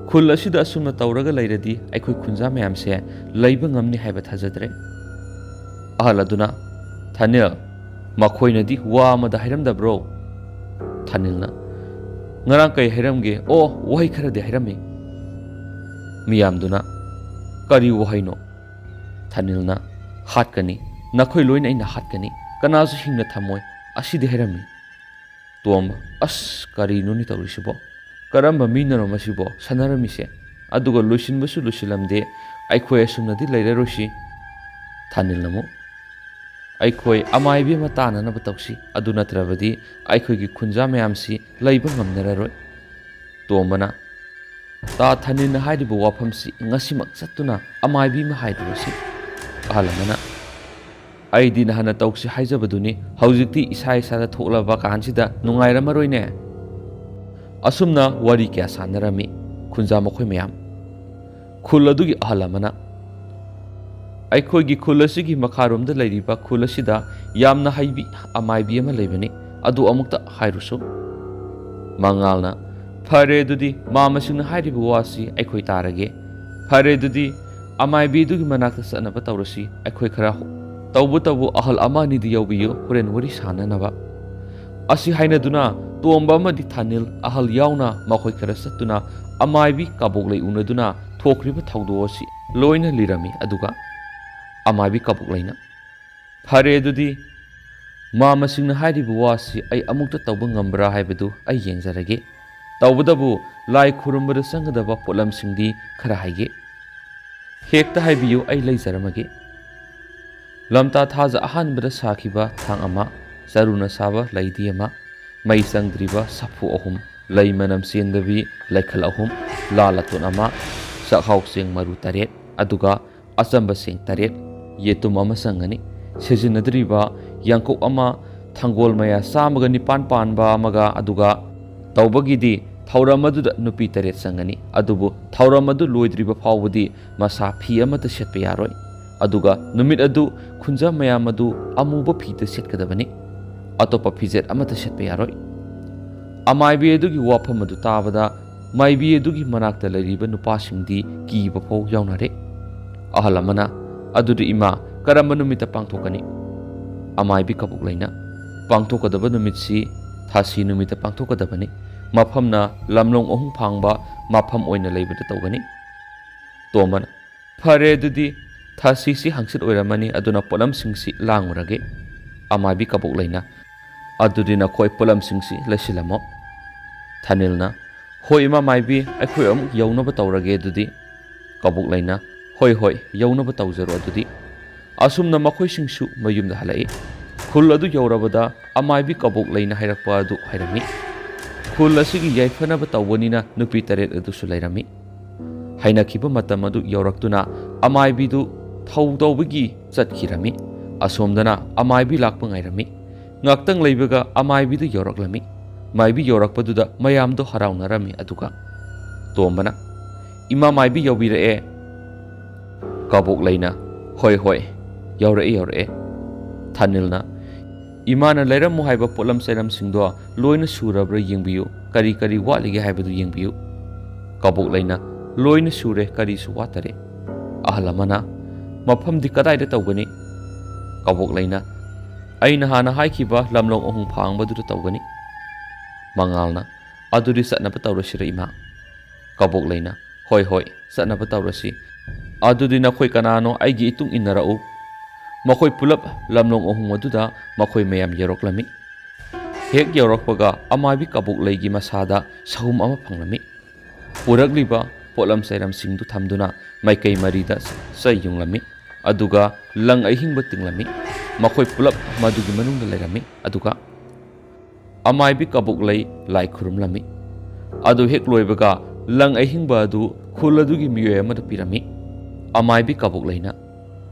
"ꯈꯨꯜ ꯑꯁꯤꯗ ꯑꯁꯨꯝꯅ ꯇꯧꯔꯒ ꯂꯩꯔꯗꯤ ꯑꯩꯈꯣꯏ ꯈꯨꯟꯖꯥ ꯃꯌꯥꯝꯁꯦ ꯂꯩꯕ ꯉꯝꯅꯤ ꯍꯥꯏꯕ ꯊꯥꯖꯗ꯭ꯔꯦ꯫" ꯑꯍꯜ ꯑꯗꯨꯅ, "ꯊꯅꯤꯜ, ꯃꯈꯣꯏꯅꯗꯤ ꯋꯥ ꯑꯃꯗ ꯍꯥꯏꯔꯝꯗꯕ꯭ꯔꯣ?" ꯊꯅꯤꯜꯅ, "ꯉꯔꯥꯡ ꯀꯩ ꯍꯥꯏꯔꯝꯒꯦ? ꯑꯣ, ꯋꯥꯍꯩ ꯈꯔꯗꯤ ꯍꯥꯏꯔꯝꯃꯤ꯫" ꯃꯤꯌꯥꯝꯗꯨꯅ, "ꯀꯔꯤ ꯋꯥꯍꯩꯅꯣ?" ꯊꯅꯤꯜꯅ, "ꯍꯥꯠꯀꯅꯤ, ꯅꯈꯣꯏ ꯂꯣꯏꯅ ꯑꯩꯅ ꯍꯥꯠꯀꯅꯤ, ꯀꯅꯥꯁꯨ ꯍꯤꯡꯅ ꯊꯝꯃꯣꯏ, ꯑꯁꯤꯗꯤ ꯍꯥꯏꯔꯝꯃꯤ꯫" ꯇꯣꯝꯕ, "ꯑꯁ, ꯀꯔꯤꯅꯣꯅꯦ ꯇꯧꯔꯤꯁꯤꯕꯣ? ꯀꯔꯝꯕ ꯃꯤꯅꯅꯣ ꯃꯁꯤꯕꯣ ꯁꯥꯟꯅꯔꯝꯃꯤꯁꯦ? ꯑꯗꯨꯒ ꯂꯣꯏꯁꯤꯟꯕꯁꯨ ꯂꯣꯏꯁꯤꯜꯂꯝꯗꯦ, ꯑꯩꯈꯣꯏ ꯑꯁꯨꯝꯅꯗꯤ ꯂꯩꯔꯔꯣꯏꯁꯤ꯫" ꯊꯥꯅꯤꯜ ꯑꯃꯨꯛ, "ꯑꯩꯈꯣꯏ ꯑꯃꯥꯏꯕꯤ ꯑꯃ ꯇꯥꯟꯅꯅꯕ ꯇꯧꯁꯤ, ꯑꯗꯨ ꯅꯠꯇ꯭ꯔꯕꯗꯤ ꯑꯩꯈꯣꯏꯒꯤ ꯈꯨꯟꯖꯥ ꯃꯌꯥꯝꯁꯤ ꯂꯩꯕ ꯉꯝꯅꯔꯔꯣꯏ꯫" ꯇꯣꯝꯕꯅ, "ꯇꯥ ꯊꯥꯅꯤꯜꯅ ꯍꯥꯏꯔꯤꯕ ꯋꯥꯐꯝꯁꯤ ꯉꯁꯤꯃꯛ ꯆꯠꯇꯨꯅ ꯑꯃꯥꯏꯕꯤ ꯑꯃ ꯍꯥꯏꯔꯨꯔꯁꯤ꯫" ꯑꯍꯜ ꯑꯃꯅ, "ꯑꯩꯗꯤ ꯅꯍꯥꯟꯅ ꯇꯧꯁꯤ ꯍꯥꯏꯖꯕꯗꯨꯅꯤ, ꯍꯧꯖꯤꯛꯇꯤ ꯏꯁꯥ ꯏꯁꯥꯗ ꯊꯣꯛꯂꯕ ꯀꯥꯟꯁꯤꯗ ꯅꯨꯡꯉꯥꯏꯔꯝꯃꯔꯣꯏꯅꯦ"꯫ ꯑꯁꯨꯝꯅ ꯋꯥꯔꯤ ꯀꯌꯥ ꯁꯥꯟꯅꯔꯝꯃꯤ ꯈꯨꯟꯖꯥ ꯃꯈꯣꯏ ꯃꯌꯥꯝ꯫ ꯈꯨꯜ ꯑꯗꯨꯒꯤ ꯑꯍꯜ ꯑꯃꯅ, "ꯑꯩꯈꯣꯏꯒꯤ ꯈꯨꯜ ꯑꯁꯤꯒꯤ ꯃꯈꯥꯔꯣꯝꯗ ꯂꯩꯔꯤꯕ ꯈꯨꯜ ꯑꯁꯤꯗ ꯌꯥꯝꯅ ꯍꯩꯕꯤ ꯑꯃꯥꯏꯕꯤ ꯑꯃ ꯂꯩꯕꯅꯤ, ꯑꯗꯨ ꯑꯃꯨꯛꯇ ꯍꯥꯏꯔꯨꯁꯨ"꯫ ꯃꯉꯥꯜꯅ, "ꯐꯔꯦ, ꯑꯗꯨꯗꯤ ꯃꯥꯃꯁꯤꯡꯅ ꯍꯥꯏꯔꯤꯕ ꯋꯥꯁꯤ ꯑꯩꯈꯣꯏ ꯇꯥꯔꯒꯦ꯫ ꯐꯔꯦ, ꯑꯗꯨꯗꯤ ꯑꯃꯥꯏꯕꯤꯗꯨꯒꯤ ꯃꯅꯥꯛꯇ ꯆꯠꯅꯕ ꯇꯧꯔꯁꯤ꯫ ꯑꯩꯈꯣꯏ ꯈꯔ ꯍꯣ-, ꯇꯧꯕꯇꯕꯨ ꯑꯍꯜ ꯑꯃ ꯑꯅꯤꯗꯤ ꯌꯥꯎꯕꯤꯌꯨ, ꯍꯣꯔꯦꯟ ꯋꯥꯔꯤ ꯁꯥꯟꯅꯅꯕ"꯫ ꯑꯁꯤ ꯍꯥꯏꯅꯗꯨꯅ ꯇꯣꯝꯕ ꯑꯃꯗꯤ ꯊꯥꯅꯤꯜ ꯑꯍꯜ ꯌꯥꯎꯅ ꯃꯈꯣꯏ ꯈꯔ ꯆꯠꯇꯨꯅ ꯑꯃꯥꯏꯕꯤ ꯀꯕꯣꯛꯂꯩ ꯎꯅꯗꯨꯅ ꯊꯣꯛꯈ꯭ꯔꯤꯕ ꯊꯧꯗꯣꯛ ꯑꯁꯤ ꯂꯣꯏꯅ ꯂꯤꯔꯝꯃꯤ꯫ ꯑꯗꯨꯒ ꯑꯃꯥꯏꯕꯤ ꯀꯕꯣꯛꯂꯩꯅ, "ꯐꯔꯦ, ꯑꯗꯨꯗꯤ ꯃꯥꯃꯁꯤꯡꯅ ꯍꯥꯏꯔꯤꯕ ꯋꯥꯁꯤ ꯑꯩ ꯑꯃꯨꯛꯇ ꯇꯧꯕ ꯉꯝꯕ꯭ꯔꯥ ꯍꯥꯏꯕꯗꯨ ꯑꯩ ꯌꯦꯡꯖꯔꯒꯦ꯫ ꯇꯧꯕꯇꯕꯨ ꯂꯥꯏ ꯈꯨꯔꯨꯝꯕꯗ ꯆꯪꯒꯗꯕ ꯄꯣꯠꯂꯝꯁꯤꯡꯗꯤ ꯈꯔ ꯍꯥꯏꯒꯦ꯫ ꯍꯦꯛꯇ ꯍꯥꯏꯕꯤꯌꯨ, ꯑꯩ ꯂꯩꯖꯔꯝꯃꯒꯦ꯫ ꯂꯝꯇꯥ ꯊꯥꯖ ꯑꯍꯥꯟꯕꯗ ꯁꯥꯈꯤꯕ ꯊꯥꯡ ꯑꯃ, ꯆꯔꯨꯅ ꯁꯥꯕ ꯂꯩꯗꯤ ꯑꯃ, ꯃꯩ ꯆꯪꯗ꯭ꯔꯤꯕ ꯁꯥꯐꯨ ꯑꯍꯨꯝ, ꯂꯩ ꯃꯅꯝ ꯆꯦꯟꯗꯕꯤ ꯂꯩꯈꯜ ꯑꯍꯨꯝ, ꯂꯥ ꯂꯥꯇꯣꯟ ꯑꯃ, ꯆꯥꯛꯍꯥꯎ ꯆꯦꯡ ꯃꯔꯨ ꯇꯔꯦꯠ, ꯑꯗꯨꯒ ꯑꯆꯝꯕ ꯆꯦꯡ ꯇꯔꯦꯠ, ꯌꯦꯇꯨꯝ ꯑꯃ ꯆꯪꯒꯅꯤ꯫ ꯁꯤꯖꯤꯟꯅꯗ꯭ꯔꯤꯕ ꯌꯥꯡꯀꯣꯛ ꯑꯃ, ꯊꯪꯒꯣꯜ ꯃꯌꯥ ꯆꯥꯝꯃꯒ ꯅꯤꯄꯥꯟ ꯄꯥꯟꯕ ꯑꯃꯒ, ꯑꯗꯨꯒ ꯇꯧꯕꯒꯤꯗꯤ ꯊꯧꯔꯝ ꯑꯗꯨꯗ ꯅꯨꯄꯤ ꯇꯔꯦꯠ ꯆꯪꯒꯅꯤ꯫ ꯑꯗꯨꯕꯨ ꯊꯧꯔꯝ ꯑꯗꯨ ꯂꯣꯏꯗ꯭ꯔꯤꯕ ꯐꯥꯎꯕꯗꯤ ꯃꯁꯥ ꯐꯤ ꯑꯃꯠꯇ ꯁꯦꯠꯄ ꯌꯥꯔꯣꯏ꯫ ꯑꯗꯨꯒ ꯅꯨꯃꯤꯠ ꯑꯗꯨ ꯈꯨꯟꯖꯥ ꯃꯌꯥꯝ ꯑꯗꯨ ꯑꯃꯨꯕ ꯐꯤꯗ ꯁꯦꯠꯀꯗꯕꯅꯤ꯫ ꯑꯇꯣꯞꯄ ꯐꯤꯖꯦꯠ ꯑꯃꯠꯇ ꯁꯦꯠꯄ ꯌꯥꯔꯣꯏ꯫ ꯑꯃꯥꯏꯕꯤ ꯑꯗꯨꯒꯤ ꯋꯥꯐꯝ ꯑꯗꯨ ꯇꯥꯕꯗ ꯃꯥꯏꯕꯤ ꯑꯗꯨꯒꯤ ꯃꯅꯥꯛꯇ ꯂꯩꯔꯤꯕ ꯅꯨꯄꯥꯁꯤꯡꯗꯤ ꯀꯤꯕ ꯐꯥꯎ ꯌꯥꯎꯅꯔꯦ꯫ ꯑꯍꯜ ꯑꯃꯅ, "ꯑꯗꯨꯗꯤ ꯏꯃꯥ, ꯀꯔꯝꯕ ꯅꯨꯃꯤꯠꯇ ꯄꯥꯡꯊꯣꯛꯀꯅꯤ?" ꯑꯃꯥꯏꯕꯤ ꯀꯕꯣꯛꯂꯩꯅ, "ꯄꯥꯡꯊꯣꯛꯀꯗꯕ ꯅꯨꯃꯤꯠꯁꯤ ꯊꯥꯁꯤ ꯅꯨꯃꯤꯠꯇ ꯄꯥꯡꯊꯣꯛꯀꯗꯕꯅꯤ꯫ ꯃꯐꯝꯅ ꯂꯝꯂꯣꯡ ꯑꯍꯨꯝ ꯐꯥꯡꯕ ꯃꯐꯝ ꯑꯣꯏꯅ ꯂꯩꯕꯗ ꯇꯧꯒꯅꯤ"꯫ ꯇꯣꯝꯕꯅ, "ꯐꯔꯦ, ꯑꯗꯨꯗꯤ ꯊꯥꯁꯤꯁꯤ ꯍꯪꯆꯤꯠ ꯑꯣꯏꯔꯝꯃꯅꯤ, ꯑꯗꯨꯅ ꯄꯣꯠꯂꯝꯁꯤꯡꯁꯤ ꯂꯥꯡꯉꯨꯔꯒꯦ"꯫ ꯑꯃꯥꯏꯕꯤ ꯀꯕꯣꯛꯂꯩꯅ, "ꯑꯗꯨꯗꯤ ꯅꯈꯣꯏ ꯄꯣꯠꯂꯝꯁꯤꯡꯁꯤ ꯂꯩꯁꯤꯜꯂꯝꯃꯣ"꯫ ꯊꯥꯅꯤꯜꯅ, "ꯍꯣꯏ, ꯏꯃꯥ ꯃꯥꯏꯕꯤ, ꯑꯩꯈꯣꯏ ꯑꯃꯨꯛ ꯌꯧꯅꯕ ꯇꯧꯔꯒꯦ ꯑꯗꯨꯗꯤ"꯫ ꯀꯕꯣꯛꯂꯩꯅ, "ꯍꯣꯏ, ꯍꯣꯏ, ꯌꯧꯅꯕ ꯇꯧꯖꯔꯣ ꯑꯗꯨꯗꯤ"꯫ ꯑꯁꯨꯝꯅ ꯃꯈꯣꯏꯁꯤꯡꯁꯨ ꯃꯌꯨꯝꯗ ꯍꯜꯂꯛꯏ꯫ ꯈꯨꯜ ꯑꯗꯨ ꯌꯧꯔꯕꯗ ꯑꯃꯥꯏꯕꯤ ꯀꯕꯣꯛꯂꯩꯅ ꯍꯥꯏꯔꯛꯄ ꯑꯗꯨ ꯍꯥꯏꯔꯝꯃꯤ꯫ ꯈꯨꯜ ꯑꯁꯤꯒꯤ ꯌꯥꯏꯐꯅꯕ ꯇꯧꯕꯅꯤꯅ ꯅꯨꯄꯤ ꯇꯔꯦꯠ ꯑꯗꯨꯁꯨ ꯂꯩꯔꯝꯃꯤ꯫ ꯍꯥꯏꯅꯈꯤꯕ ꯃꯇꯝ ꯑꯗꯨ ꯌꯧꯔꯛꯇꯨꯅ ꯑꯃꯥꯏꯕꯤꯗꯨ ꯊꯧ ꯇꯧꯕꯒꯤ ꯆꯠꯈꯤꯔꯝꯃꯤ꯫ ꯑꯁꯣꯝꯗꯅ ꯑꯃꯥꯏꯕꯤ ꯂꯥꯛꯄ ꯉꯥꯏꯔꯝꯃꯤ꯫ ꯉꯥꯛꯇꯪ ꯂꯩꯕꯒ ꯑꯃꯥꯏꯕꯤꯗꯨ ꯌꯧꯔꯛꯂꯝꯃꯤ꯫ ꯃꯥꯏꯕꯤ ꯌꯧꯔꯛꯄꯗꯨꯗ ꯃꯌꯥꯝꯗꯣ ꯍꯔꯥꯎꯅꯔꯝꯃꯤ꯫ ꯑꯗꯨꯒ ꯇꯣꯝꯕꯅ, "ꯏꯃꯥ ꯃꯥꯏꯕꯤ ꯌꯧꯕꯤꯔꯛꯑꯦ"꯫ ꯀꯕꯣꯛꯂꯩꯅ, "ꯍꯣꯏ, ꯍꯣꯏ, ꯌꯧꯔꯛꯑꯦ, ꯌꯧꯔꯛꯑꯦ"꯫ ꯊꯥꯅꯤꯜꯅ, "ꯏꯃꯥꯅ ꯂꯩꯔꯝꯃꯨ ꯍꯥꯏꯕ ꯄꯣꯠꯂꯝ ꯆꯩꯔꯝꯁꯤꯡꯗꯣ ꯂꯣꯏꯅ ꯁꯨꯔꯕ꯭ꯔꯥ ꯌꯦꯡꯕꯤꯌꯨ, ꯀꯔꯤ ꯀꯔꯤ ꯋꯥꯠꯂꯤꯒꯦ ꯍꯥꯏꯕꯗꯨ ꯌꯦꯡꯕꯤꯌꯨ"꯫ ꯀꯕꯣꯛꯂꯩꯅ, "ꯂꯣꯏꯅ ꯁꯨꯔꯦ, ꯀꯔꯤꯁꯨ ꯋꯥꯠꯇꯔꯦ"꯫ ꯑꯍꯜ ꯑꯃꯅ, "ꯃꯐꯝꯗꯤ ꯀꯗꯥꯏꯗ ꯇꯧꯒꯅꯤ?" ꯀꯕꯣꯛꯂꯩꯅ, "ꯑꯩꯅ ꯍꯥꯟꯅ ꯍꯥꯏꯈꯤꯕ ꯂꯝꯂꯣꯡ ꯑꯍꯨꯝ ꯐꯥꯡꯕꯗꯨꯗ ꯇꯧꯒꯅꯤ"꯫ ꯃꯉꯥꯜꯅ, "ꯑꯗꯨꯗꯤ ꯆꯠꯅꯕ ꯇꯧꯔꯁꯤꯔ ꯏꯃꯥ?" ꯀꯕꯣꯛꯂꯩꯅ, "ꯍꯣꯏ, ꯍꯣꯏ, ꯆꯠꯅꯕ ꯇꯧꯔꯁꯤ꯫ ꯑꯗꯨꯗꯤ ꯅꯈꯣꯏ ꯀꯅꯥꯅꯣ ꯑꯩꯒꯤ ꯏꯇꯨꯡ ꯏꯟꯅꯔꯛꯎ"꯫ ꯃꯈꯣꯏ ꯄꯨꯂꯞ ꯂꯝꯂꯣꯡ ꯑꯍꯨꯝ ꯑꯗꯨꯗ ꯃꯈꯣꯏ ꯃꯌꯥꯝ ꯌꯧꯔꯛꯂꯝꯃꯤ꯫ ꯍꯦꯛ ꯌꯧꯔꯛꯄꯒ ꯑꯃꯥꯏꯕꯤ ꯀꯕꯣꯛꯂꯩꯒꯤ ꯃꯁꯥꯗ ꯁꯍꯨꯝ ꯑꯃ ꯐꯪꯂꯝꯃꯤ꯫ ꯄꯨꯔꯛꯂꯤꯕ ꯄꯣꯠꯂꯝ ꯆꯩꯔꯝꯁꯤꯡꯗꯨ ꯊꯝꯗꯨꯅ ꯃꯥꯏꯀꯩ ꯃꯔꯤꯗ ꯆꯩ ꯌꯨꯡꯂꯝꯃꯤ꯫ ꯑꯗꯨꯒ ꯂꯪ ꯑꯍꯤꯡꯕ ꯇꯤꯡꯂꯝꯃꯤ꯫ ꯃꯈꯣꯏ ꯄꯨꯂꯞ ꯃꯗꯨꯒꯤ ꯃꯅꯨꯡꯗ ꯂꯩꯔꯝꯃꯤ꯫ ꯑꯗꯨꯒ ꯑꯃꯥꯏꯕꯤ ꯀꯕꯣꯛꯂꯩ ꯂꯥꯏ ꯈꯨꯔꯨꯝꯂꯝꯃꯤ꯫ ꯑꯗꯨ ꯍꯦꯛ ꯂꯣꯏꯕꯒ ꯂꯪ ꯑꯍꯤꯡꯕ ꯑꯗꯨ ꯈꯨꯜ ꯑꯗꯨꯒꯤ ꯃꯤꯑꯣꯏ ꯑꯃꯗ ꯄꯤꯔꯝꯃꯤ꯫ ꯑꯃꯥꯏꯕꯤ ꯀꯕꯣꯛꯂꯩꯅ,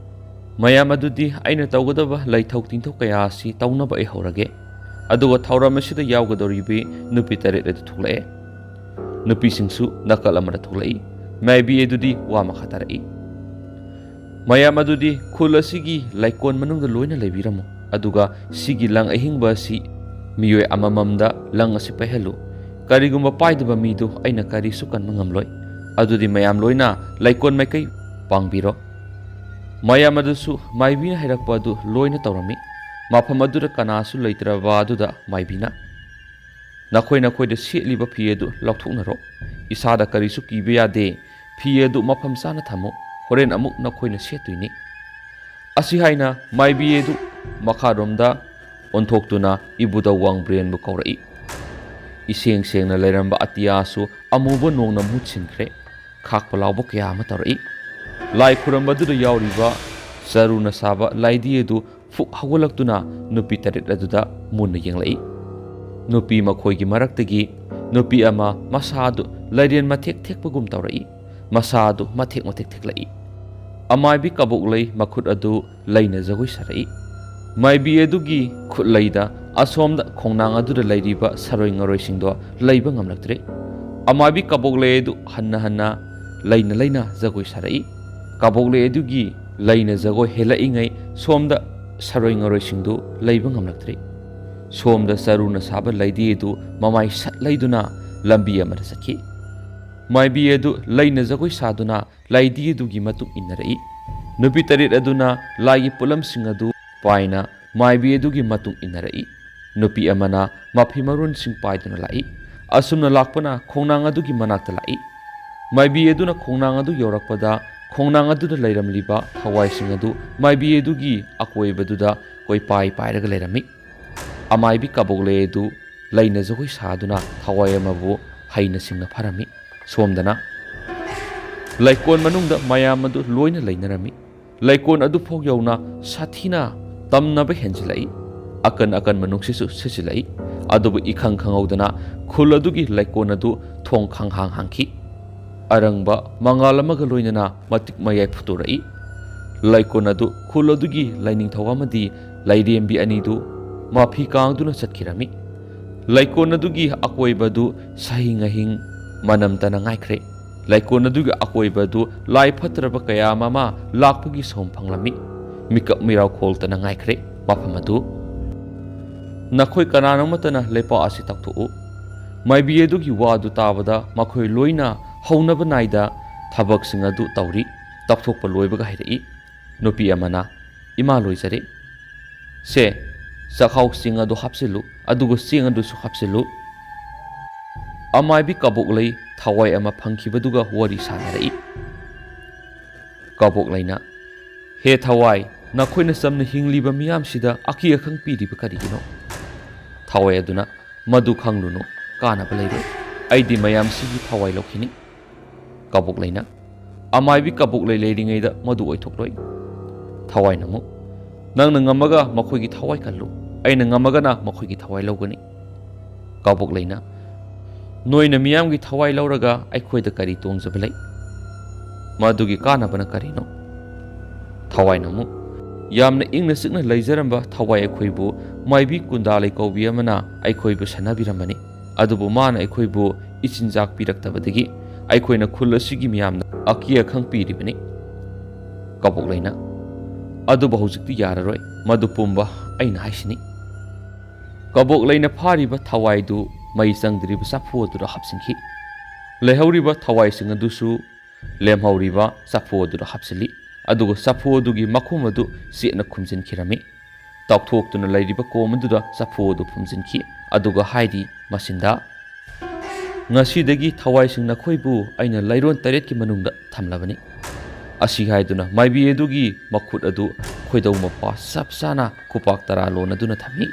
"ꯃꯌꯥꯝ ꯑꯗꯨꯗꯤ ꯑꯩꯅ ꯇꯧꯒꯗꯕ ꯂꯩꯊꯧ ꯇꯤꯟꯊꯧ ꯀꯌꯥ ꯑꯁꯤ ꯇꯧꯅꯕ ꯑꯩ ꯍꯧꯔꯒꯦ꯫ ꯑꯗꯨꯒ ꯊꯧꯔꯝ ꯑꯁꯤꯗ ꯌꯥꯎꯒꯗꯧꯔꯤꯕꯤ ꯅꯨꯄꯤ ꯇꯔꯦꯠ ꯑꯗꯨ ꯊꯣꯛꯂꯛꯑꯦ"꯫ ꯅꯨꯄꯤꯁꯤꯡꯁꯨ ꯅꯥꯀꯜ ꯑꯃꯗ ꯊꯣꯛꯂꯛꯏ꯫ ꯃꯥꯏꯕꯤ ꯑꯗꯨꯗꯤ ꯋꯥ ꯃꯈꯥ ꯇꯥꯔꯛꯏ꯫ "ꯃꯌꯥꯝ ꯑꯗꯨꯗꯤ ꯈꯨꯜ ꯑꯁꯤꯒꯤ ꯂꯩꯀꯣꯜ ꯃꯅꯨꯡꯗ ꯂꯣꯏꯅ ꯂꯩꯕꯤꯔꯝꯃꯨ, ꯑꯗꯨꯒ ꯁꯤꯒꯤ ꯂꯪ ꯑꯍꯤꯡꯕ ꯑꯁꯤ ꯃꯤꯑꯣꯏ ꯑꯃꯃꯝꯗ ꯂꯪ ꯑꯁꯤ ꯄꯥꯏꯍꯜꯂꯨ꯫ ꯀꯔꯤꯒꯨꯝꯕ ꯄꯥꯏꯗꯕ ꯃꯤꯗꯨ ꯑꯩꯅ ꯀꯔꯤꯁꯨ ꯀꯟꯕ ꯉꯝꯂꯣꯏ꯫ ꯑꯗꯨꯗꯤ ꯃꯌꯥꯝ ꯂꯣꯏꯅ ꯂꯩꯀꯣꯜ ꯃꯥꯏꯀꯩ ꯄꯥꯡꯕꯤꯔꯣ"꯫ ꯃꯌꯥꯝ ꯑꯗꯨꯁꯨ ꯃꯥꯏꯕꯤꯅ ꯍꯥꯏꯔꯛꯄ ꯑꯗꯨ ꯂꯣꯏꯅ ꯇꯧꯔꯝꯃꯤ꯫ ꯃꯐꯝ ꯑꯗꯨꯗ ꯀꯅꯥꯁꯨ ꯂꯩꯇ꯭ꯔꯕ ꯑꯗꯨꯗ ꯃꯥꯏꯕꯤꯅ, "ꯅꯈꯣꯏ ꯅꯈꯣꯏꯗ ꯁꯦꯠꯂꯤꯕ ꯐꯤ ꯑꯗꯨ ꯂꯧꯊꯣꯛꯅꯔꯣ꯫ ꯏꯁꯥꯗ ꯀꯔꯤꯁꯨ ꯀꯤꯕ ꯌꯥꯗꯦ꯫ ꯐꯤ ꯑꯗꯨ ꯃꯐꯝ ꯆꯥꯅ ꯊꯝꯃꯨ꯫ ꯍꯣꯔꯦꯟ ꯑꯃꯨꯛ ꯅꯈꯣꯏꯅ ꯁꯦꯠꯇꯣꯏꯅꯤ"꯫ ꯑꯁꯤ ꯍꯥꯏꯅ ꯃꯥꯏꯕꯤ ꯑꯗꯨ ꯃꯈꯥꯔꯣꯝꯗ ꯑꯣꯟꯊꯣꯛꯇꯨꯅ ꯏꯕꯨꯙꯧ ꯋꯥꯡꯕ꯭ꯔꯦꯟꯕꯨ ꯀꯧꯔꯛꯏ꯫ ꯏꯁꯦꯡ ꯁꯦꯡꯅ ꯂꯩꯔꯝꯕ ꯑꯇꯤꯌꯥꯁꯨ ꯑꯃꯨꯕ ꯅꯣꯡꯅ ꯃꯍꯨꯠ ꯁꯤꯟꯈ꯭ꯔꯦ꯫ ꯈꯥꯛꯄ ꯂꯥꯎꯕ ꯀꯌꯥ ꯑꯃ ꯇꯧꯔꯛꯏ꯫ ꯂꯥꯏ ꯈꯨꯔꯝꯕꯗꯨꯗ ꯌꯥꯎꯔꯤꯕ ꯆꯔꯨꯅ ꯁꯥꯕ ꯂꯥꯏꯙꯤ ꯑꯗꯨ ꯐꯨꯛ ꯍꯧꯒꯠꯂꯛꯇꯨꯅ ꯅꯨꯄꯤ ꯇꯔꯦꯠ ꯑꯗꯨꯗ ꯃꯨꯟꯅ ꯌꯦꯡꯂꯛꯏ꯫ ꯅꯨꯄꯤ ꯃꯈꯣꯏꯒꯤ ꯃꯔꯛꯇꯒꯤ ꯅꯨꯄꯤ ꯑꯃ ꯃꯁꯥ ꯑꯗꯨ ꯂꯩꯔꯦꯟ ꯃꯊꯦꯛ ꯊꯦꯛꯄꯒꯨꯝ ꯇꯧꯔꯛꯏ꯫ ꯃꯁꯥ ꯑꯗꯨ ꯃꯊꯦꯛ ꯃꯊꯦꯛ ꯊꯦꯛꯂꯛꯏ꯫ ꯑꯃꯥꯏꯕꯤ ꯀꯕꯣꯛꯂꯩ ꯃꯈꯨꯠ ꯑꯗꯨ ꯂꯩꯅ ꯖꯒꯣꯏ ꯁꯥꯔꯛꯏ꯫ ꯃꯥꯏꯕꯤ ꯑꯗꯨꯒꯤ ꯈꯨꯠꯂꯩꯗ ꯑꯁꯣꯝꯗ ꯈꯣꯡꯅꯥꯡ ꯑꯗꯨꯗ ꯂꯩꯔꯤꯕ ꯁꯥꯔꯣꯏ ꯉꯥꯔꯣꯏꯁꯤꯡꯗꯣ ꯂꯩꯕ ꯉꯝꯂꯛꯇ꯭ꯔꯦ꯫ ꯑꯃꯥꯏꯕꯤ ꯀꯕꯣꯛꯂꯩ ꯑꯗꯨ ꯍꯟꯅ ꯍꯟꯅ ꯂꯩꯅ ꯂꯩꯅ ꯖꯒꯣꯏ ꯁꯥꯔꯛꯏ꯫ ꯀꯕꯣꯛꯂꯩ ꯑꯗꯨꯒꯤ ꯂꯩꯅ ꯖꯒꯣꯏ ꯍꯦꯜꯂꯛꯏꯉꯩ ꯁꯣꯝꯗ ꯁꯥꯔꯣꯏ ꯉꯥꯔꯣꯏꯁꯤꯡꯗꯨ ꯂꯩꯕ ꯉꯝꯂꯛꯇ꯭ꯔꯦ꯫ ꯁꯣꯝꯗ ꯆꯔꯨꯅ ꯁꯥꯕ ꯂꯩꯗꯤ ꯑꯗꯨ ꯃꯃꯥꯏ ꯁꯠ ꯂꯩꯗꯨꯅ ꯂꯝꯕꯤ ꯑꯃꯗ ꯆꯠꯈꯤ꯫ ꯃꯥꯏꯕꯤ ꯑꯗꯨ ꯂꯩꯅ ꯖꯒꯣꯏ ꯁꯥꯗꯨꯅ ꯂꯩꯗꯤ ꯑꯗꯨꯒꯤ ꯃꯇꯨꯡ ꯏꯟꯅꯔꯛꯏ꯫ ꯅꯨꯄꯤ ꯇꯔꯦꯠ ꯑꯗꯨꯅ ꯂꯥꯏꯒꯤ ꯄꯣꯠꯂꯝꯁꯤꯡ ꯑꯗꯨ ꯄꯥꯏꯅ ꯃꯥꯏꯕꯤ ꯑꯗꯨꯒꯤ ꯃꯇꯨꯡ ꯏꯟꯅꯔꯛꯏ꯫ ꯅꯨꯄꯤ ꯑꯃꯅ ꯃꯐꯤ ꯃꯔꯣꯟꯁꯤꯡ ꯄꯥꯏꯗꯨꯅ ꯂꯥꯛꯏ꯫ ꯑꯁꯨꯝꯅ ꯂꯥꯛꯄꯅ ꯈꯣꯡꯅꯥꯡ ꯑꯗꯨꯒꯤ ꯃꯅꯥꯛꯇ ꯂꯥꯛꯏ꯫ ꯃꯥꯏꯕꯤ ꯑꯗꯨꯅ ꯈꯣꯡꯅꯥꯡ ꯑꯗꯨ ꯌꯧꯔꯛꯄꯗ ꯈꯣꯡꯅꯥꯡ ꯑꯗꯨꯗ ꯂꯩꯔꯝꯂꯤꯕ ꯊꯋꯥꯏꯁꯤꯡ ꯑꯗꯨ ꯃꯥꯏꯕꯤ ꯑꯗꯨꯒꯤ ꯑꯀꯣꯏꯕꯗꯨꯗ ꯀꯣꯏꯄꯥꯏ ꯄꯥꯏꯔꯒ ꯂꯩꯔꯝꯃꯤ꯫ ꯑꯃꯥꯏꯕꯤ ꯀꯕꯣꯛꯂꯩ ꯑꯗꯨ ꯂꯩꯅ ꯖꯒꯣꯏ ꯁꯥꯗꯨꯅ ꯊꯋꯥꯏ ꯑꯃꯕꯨ ꯍꯩꯅ ꯁꯤꯡꯅ ꯐꯥꯔꯝꯃꯤ꯫ ꯁꯣꯝꯗꯅ ꯂꯩꯀꯣꯜ ꯃꯅꯨꯡꯗ ꯃꯌꯥꯝ ꯑꯗꯨ ꯂꯣꯏꯅ ꯂꯩꯅꯔꯝꯃꯤ꯫ ꯂꯩꯀꯣꯜ ꯑꯗꯨ ꯐꯥꯎ ꯌꯧꯅ ꯁꯥꯊꯤꯅ ꯇꯝꯅꯕ ꯍꯦꯟꯖꯤꯜꯂꯛꯏ꯫ ꯑꯀꯟ ꯑꯀꯟꯕ ꯅꯨꯡꯁꯤꯠꯁꯨ ꯁꯤꯠꯆꯤꯜꯂꯛꯏ꯫ ꯑꯗꯨꯕꯨ ꯏꯈꯪ ꯈꯪꯍꯧꯗꯅ ꯈꯨꯜ ꯑꯗꯨꯒꯤ ꯂꯩꯀꯣꯜ ꯑꯗꯨ ꯊꯣꯡ ꯈꯪꯍꯥꯡ ꯍꯥꯡꯈꯤ꯫ ꯑꯔꯪꯕ ꯃꯉꯥꯜ ꯑꯃꯒ ꯂꯣꯏꯅꯅ ꯃꯇꯤꯛ ꯃꯌꯥꯏ ꯐꯨꯠꯇꯣꯔꯛꯏ꯫ ꯂꯩꯀꯣꯜ ꯑꯗꯨ ꯈꯨꯜ ꯑꯗꯨꯒꯤ ꯂꯥꯏꯅꯤꯡꯊꯧ ꯑꯃꯗꯤ ꯂꯥꯏꯔꯦꯝꯕꯤ ꯑꯅꯤꯗꯨ ꯃꯐꯤ ꯀꯥꯡꯗꯨꯅ ꯆꯠꯈꯤꯔꯝꯃꯤ꯫ ꯂꯩꯀꯣꯜ ꯑꯗꯨꯒꯤ ꯑꯀꯣꯏꯕꯗꯨ ꯁꯍꯤꯡ ꯑꯍꯤꯡ ꯃꯅꯝꯇꯅ ꯉꯥꯏꯈ꯭ꯔꯦ꯫ ꯂꯩꯀꯣꯜ ꯑꯗꯨꯒꯤ ꯑꯀꯣꯏꯕꯗꯨ ꯂꯥꯏ ꯐꯠꯇ꯭ꯔꯕ ꯀꯌꯥ ꯑꯃ ꯂꯥꯛꯄꯒꯤ ꯁꯣꯝ ꯐꯪꯂꯝꯃꯤ꯫ ꯃꯤꯀꯞ ꯃꯤꯔꯥꯎ ꯈꯣꯜꯇꯅ ꯉꯥꯏꯈ꯭ꯔꯦ ꯃꯐꯝ ꯑꯗꯨ꯫ ꯅꯈꯣꯏ ꯀꯅꯥꯅꯣꯃꯠꯇꯅ ꯂꯩꯄꯥꯛ ꯑꯁꯤ ꯇꯥꯛꯊꯣꯛꯎ꯫ ꯃꯥꯏꯕꯤ ꯑꯗꯨꯒꯤ ꯋꯥꯗꯨ ꯇꯥꯕꯗ ꯃꯈꯣꯏ ꯂꯣꯏꯅ ꯍꯧꯅꯕ ꯅꯥꯏꯗ ꯊꯕꯛꯁꯤꯡ ꯑꯗꯨ ꯇꯧꯔꯤ꯫ ꯇꯥꯛꯊꯣꯛꯄ ꯂꯣꯏꯕꯒ ꯍꯥꯏꯔꯛꯏ꯫ ꯅꯨꯄꯤ ꯑꯃꯅ, "ꯏꯃꯥ ꯂꯣꯏꯖꯔꯦ꯫ ꯁꯦ, ꯆꯥꯛꯍꯥꯎ ꯆꯦꯡ ꯑꯗꯨ ꯍꯥꯞꯆꯤꯜꯂꯨ, ꯑꯗꯨꯒ ꯆꯦꯡ ꯑꯗꯨꯁꯨ ꯍꯥꯞꯆꯤꯜꯂꯨ"꯫ ꯑꯃꯥꯏꯕꯤ ꯀꯕꯣꯛꯂꯩ ꯊꯋꯥꯏ ꯑꯃ ꯐꯪꯈꯤꯕꯗꯨꯒ ꯋꯥꯔꯤ ꯁꯥꯟꯅꯔꯛꯏ꯫ ꯀꯕꯣꯛꯂꯩꯅ, "ꯍꯦ ꯊꯋꯥꯏ, ꯅꯈꯣꯏꯅ ꯆꯝꯅ ꯍꯤꯡꯂꯤꯕ ꯃꯤꯌꯥꯝꯁꯤꯗ ꯑꯀꯤ ꯑꯈꯪ ꯄꯤꯔꯤꯕ ꯀꯔꯤꯒꯤꯅꯣ?" ꯊꯋꯥꯏ ꯑꯗꯨꯅ, "ꯃꯗꯨ ꯈꯪꯂꯨꯅꯨ, ꯀꯥꯟꯅꯕ ꯂꯩꯔꯣꯏ꯫ ꯑꯩꯗꯤ ꯃꯌꯥꯝꯁꯤꯒꯤ ꯊꯋꯥꯏ ꯂꯧꯈꯤꯅꯤ"꯫ ꯀꯕꯣꯛꯂꯩꯅ, "ꯑꯃꯥꯏꯕꯤ ꯀꯕꯣꯛꯂꯩ ꯂꯩꯔꯤꯉꯩꯗ ꯃꯗꯨ ꯑꯣꯏꯊꯣꯛꯂꯣꯏ"꯫ ꯊꯋꯥꯏꯅ ꯑꯃꯨꯛ, "ꯅꯪꯅ ꯉꯝꯃꯒ ꯃꯈꯣꯏꯒꯤ ꯊꯋꯥꯏ ꯀꯜꯂꯨ, ꯑꯩꯅ ꯉꯝꯃꯒꯅ ꯃꯈꯣꯏꯒꯤ ꯊꯋꯥꯏ ꯂꯧꯒꯅꯤ"꯫ ꯀꯕꯣꯛꯂꯩꯅ, "ꯅꯣꯏꯅ ꯃꯤꯌꯥꯝꯒꯤ ꯊꯋꯥꯏ ꯂꯧꯔꯒ ꯑꯩꯈꯣꯏꯗ ꯀꯔꯤ ꯇꯣꯡꯖꯕ ꯂꯩ? ꯃꯗꯨꯒꯤ ꯀꯥꯟꯅꯕꯅ ꯀꯔꯤꯅꯣ?" ꯊꯋꯥꯏꯅ ꯑꯃꯨꯛ, "ꯌꯥꯝꯅ ꯏꯪꯅ ꯆꯤꯛꯅ ꯂꯩꯖꯔꯝꯕ ꯊꯋꯥꯏ ꯑꯩꯈꯣꯏꯕꯨ ꯃꯥꯏꯕꯤ ꯀꯨꯟꯗꯥ ꯂꯩꯀꯧꯕꯤ ꯑꯃꯅ ꯑꯩꯈꯣꯏꯕꯨ ꯁꯥꯟꯅꯕꯤꯔꯝꯕꯅꯤ꯫ ꯑꯗꯨꯕꯨ ꯃꯥꯅ ꯑꯩꯈꯣꯏꯕꯨ ꯏꯆꯤꯟꯖꯥꯛ ꯄꯤꯔꯛꯇꯕꯗꯒꯤ ꯑꯩꯈꯣꯏꯅ ꯈꯨꯜ ꯑꯁꯤꯒꯤ ꯃꯤꯌꯥꯝꯗ ꯑꯀꯤ ꯑꯈꯪ ꯄꯤꯔꯤꯕꯅꯤ꯫" ꯀꯕꯣꯛꯂꯩꯅ, "ꯑꯗꯨꯕꯨ ꯍꯧꯖꯤꯛꯇꯤ ꯌꯥꯔꯔꯣꯏ, ꯃꯗꯨ ꯄꯨꯝꯕ ꯑꯩꯅ ꯍꯥꯏꯁꯤꯅꯤ꯫" ꯀꯕꯣꯛꯂꯩꯅ ꯐꯥꯔꯤꯕ ꯊꯋꯥꯏꯗꯨ ꯃꯩ ꯆꯪꯗ꯭ꯔꯤꯕ ꯆꯐꯨ ꯑꯗꯨꯗ ꯍꯥꯞꯆꯤꯟꯈꯤ꯫ ꯂꯩꯍꯧꯔꯤꯕ ꯊꯋꯥꯏꯁꯤꯡ ꯑꯗꯨꯁꯨ ꯂꯦꯝꯍꯧꯔꯤꯕ ꯆꯐꯨ ꯑꯗꯨꯗ ꯍꯥꯞꯆꯤꯜꯂꯤ꯫ ꯑꯗꯨꯒ ꯆꯐꯨ ꯑꯗꯨꯒꯤ ꯃꯈꯨꯝ ꯑꯗꯨ ꯆꯦꯠꯅ ꯈꯨꯝꯖꯤꯟꯈꯤꯔꯝꯃꯤ꯫ ꯇꯥꯎꯊꯣꯛꯇꯨꯅ ꯂꯩꯔꯤꯕ ꯀꯣꯝ ꯑꯗꯨꯗ ꯆꯐꯨ ꯑꯗꯨ ꯐꯨꯝꯖꯤꯟꯈꯤ꯫ ꯑꯗꯨꯒ ꯍꯥꯏꯔꯤ ꯃꯆꯤꯟꯗ, "ꯉꯁꯤꯗꯒꯤ ꯊꯋꯥꯏꯁꯤꯡ ꯅꯈꯣꯏꯕꯨ ꯑꯩꯅ ꯂꯩꯔꯣꯟ ꯇꯔꯦꯠꯀꯤ ꯃꯅꯨꯡꯗ ꯊꯝꯂꯕꯅꯤ꯫" ꯑꯁꯤ ꯍꯥꯏꯗꯨꯅ ꯃꯥꯏꯕꯤ ꯑꯗꯨꯒꯤ ꯃꯈꯨꯠ ꯑꯗꯨ ꯈꯣꯏꯗꯧ ꯃꯄꯥ ꯆꯞ ꯆꯥꯅ ꯈꯨꯄꯥꯛ ꯇꯔꯥ ꯂꯣꯟꯅꯗꯨꯅ ꯊꯝꯃꯤ꯫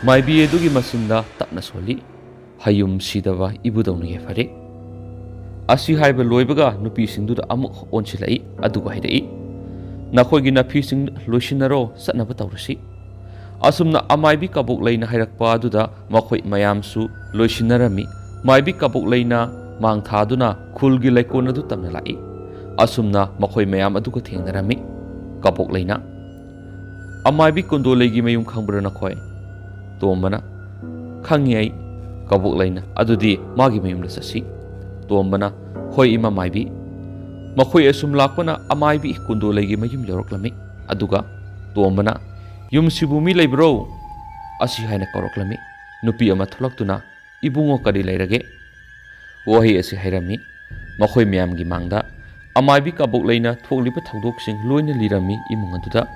ꯃꯥꯏꯕꯤ ꯑꯗꯨꯒꯤ ꯃꯆꯤꯟꯗ ꯇꯞꯅ ꯁꯣꯜꯂꯤ꯫ ꯍꯌꯨꯝ ꯁꯤꯗꯕ ꯏꯕꯨꯗꯧꯅ ꯌꯥꯏꯐꯔꯦ꯫ ꯑꯁꯤ ꯍꯥꯏꯕ ꯂꯣꯏꯕꯒ ꯅꯨꯄꯤꯁꯤꯡꯗꯨꯗ ꯑꯃꯨꯛ ꯑꯣꯟꯁꯤꯜꯂꯛꯏ, ꯑꯗꯨꯒ ꯍꯥꯏꯔꯛꯏ, "ꯅꯈꯣꯏꯒꯤ ꯅꯥꯐꯤꯁꯤꯡ ꯂꯣꯏꯁꯤꯟꯅꯔꯣ, ꯆꯠꯅꯕ ꯇꯧꯔꯁꯤ꯫" ꯑꯁꯨꯝꯅ ꯑꯃꯥꯏꯕꯤ ꯀꯕꯣꯛꯂꯩꯅ ꯍꯥꯏꯔꯛꯄ ꯑꯗꯨꯗ ꯃꯈꯣꯏ ꯃꯌꯥꯝꯁꯨ ꯂꯣꯏꯁꯤꯟꯅꯔꯝꯃꯤ꯫ ꯃꯥꯏꯕꯤ ꯀꯕꯣꯛꯂꯩꯅ ꯃꯥꯡ ꯊꯥꯗꯨꯅ ꯈꯨꯜꯒꯤ ꯂꯩꯀꯣꯜ ꯑꯗꯨ ꯇꯝꯅ ꯂꯥꯛꯏ꯫ ꯑꯁꯨꯝꯅ ꯃꯈꯣꯏ ꯃꯌꯥꯝ ꯑꯗꯨꯒ ꯊꯦꯡꯅꯔꯝꯃꯤ꯫ ꯀꯕꯣꯛꯂꯩꯅ, "ꯑꯃꯥꯏꯕꯤ ꯀꯨꯟꯗꯣꯂꯩꯒꯤ ꯃꯌꯨꯝ ꯈꯪꯕ꯭ꯔꯥ ꯅꯈꯣꯏ?" ꯇꯣꯝꯕꯅ, "ꯈꯪꯉꯤ ꯑꯩ꯫" ꯀꯕꯣꯛꯂꯩꯅ, "ꯑꯗꯨꯗꯤ ꯃꯥꯒꯤ ꯃꯌꯨꯝꯗ ꯆꯠꯁꯤ꯫" ꯇꯣꯝꯕꯅ, "ꯍꯣꯏ, ꯏꯃꯥ ꯃꯥꯏꯕꯤ꯫" ꯃꯈꯣꯏ ꯑꯁꯨꯝ ꯂꯥꯛꯄꯅ ꯑꯃꯥꯏꯕꯤ ꯀꯨꯟꯗꯣꯂꯩꯒꯤ ꯃꯌꯨꯝ ꯌꯧꯔꯛꯂꯝꯃꯤ꯫ ꯑꯗꯨꯒ ꯇꯣꯝꯕꯅ, "ꯌꯨꯝꯁꯤꯕꯨ ꯃꯤ ꯂꯩꯕ꯭ꯔꯣ?" ꯑꯁꯤ ꯍꯥꯏꯅ ꯀꯧꯔꯛꯂꯝꯃꯤ꯫ ꯅꯨꯄꯤ ꯑꯃ ꯊꯣꯛꯂꯛꯇꯨꯅ, "ꯏꯕꯨꯡꯉꯣ, ꯀꯔꯤ ꯂꯩꯔꯒꯦ?" ꯋꯥꯍꯩ ꯑꯁꯤ ꯍꯥꯏꯔꯝꯃꯤ꯫ ꯃꯈꯣꯏ ꯃꯌꯥꯝꯒꯤ ꯃꯥꯡꯗ ꯑꯃꯥꯏꯕꯤ ꯀꯕꯣꯛꯂꯩꯅ ꯊꯣꯛꯂꯤꯕ ꯊꯧꯗꯣꯛꯁꯤꯡ ꯂꯣꯏꯅ ꯂꯤꯔꯝꯃꯤ ꯏꯃꯨꯡ ꯑꯗꯨꯗ꯫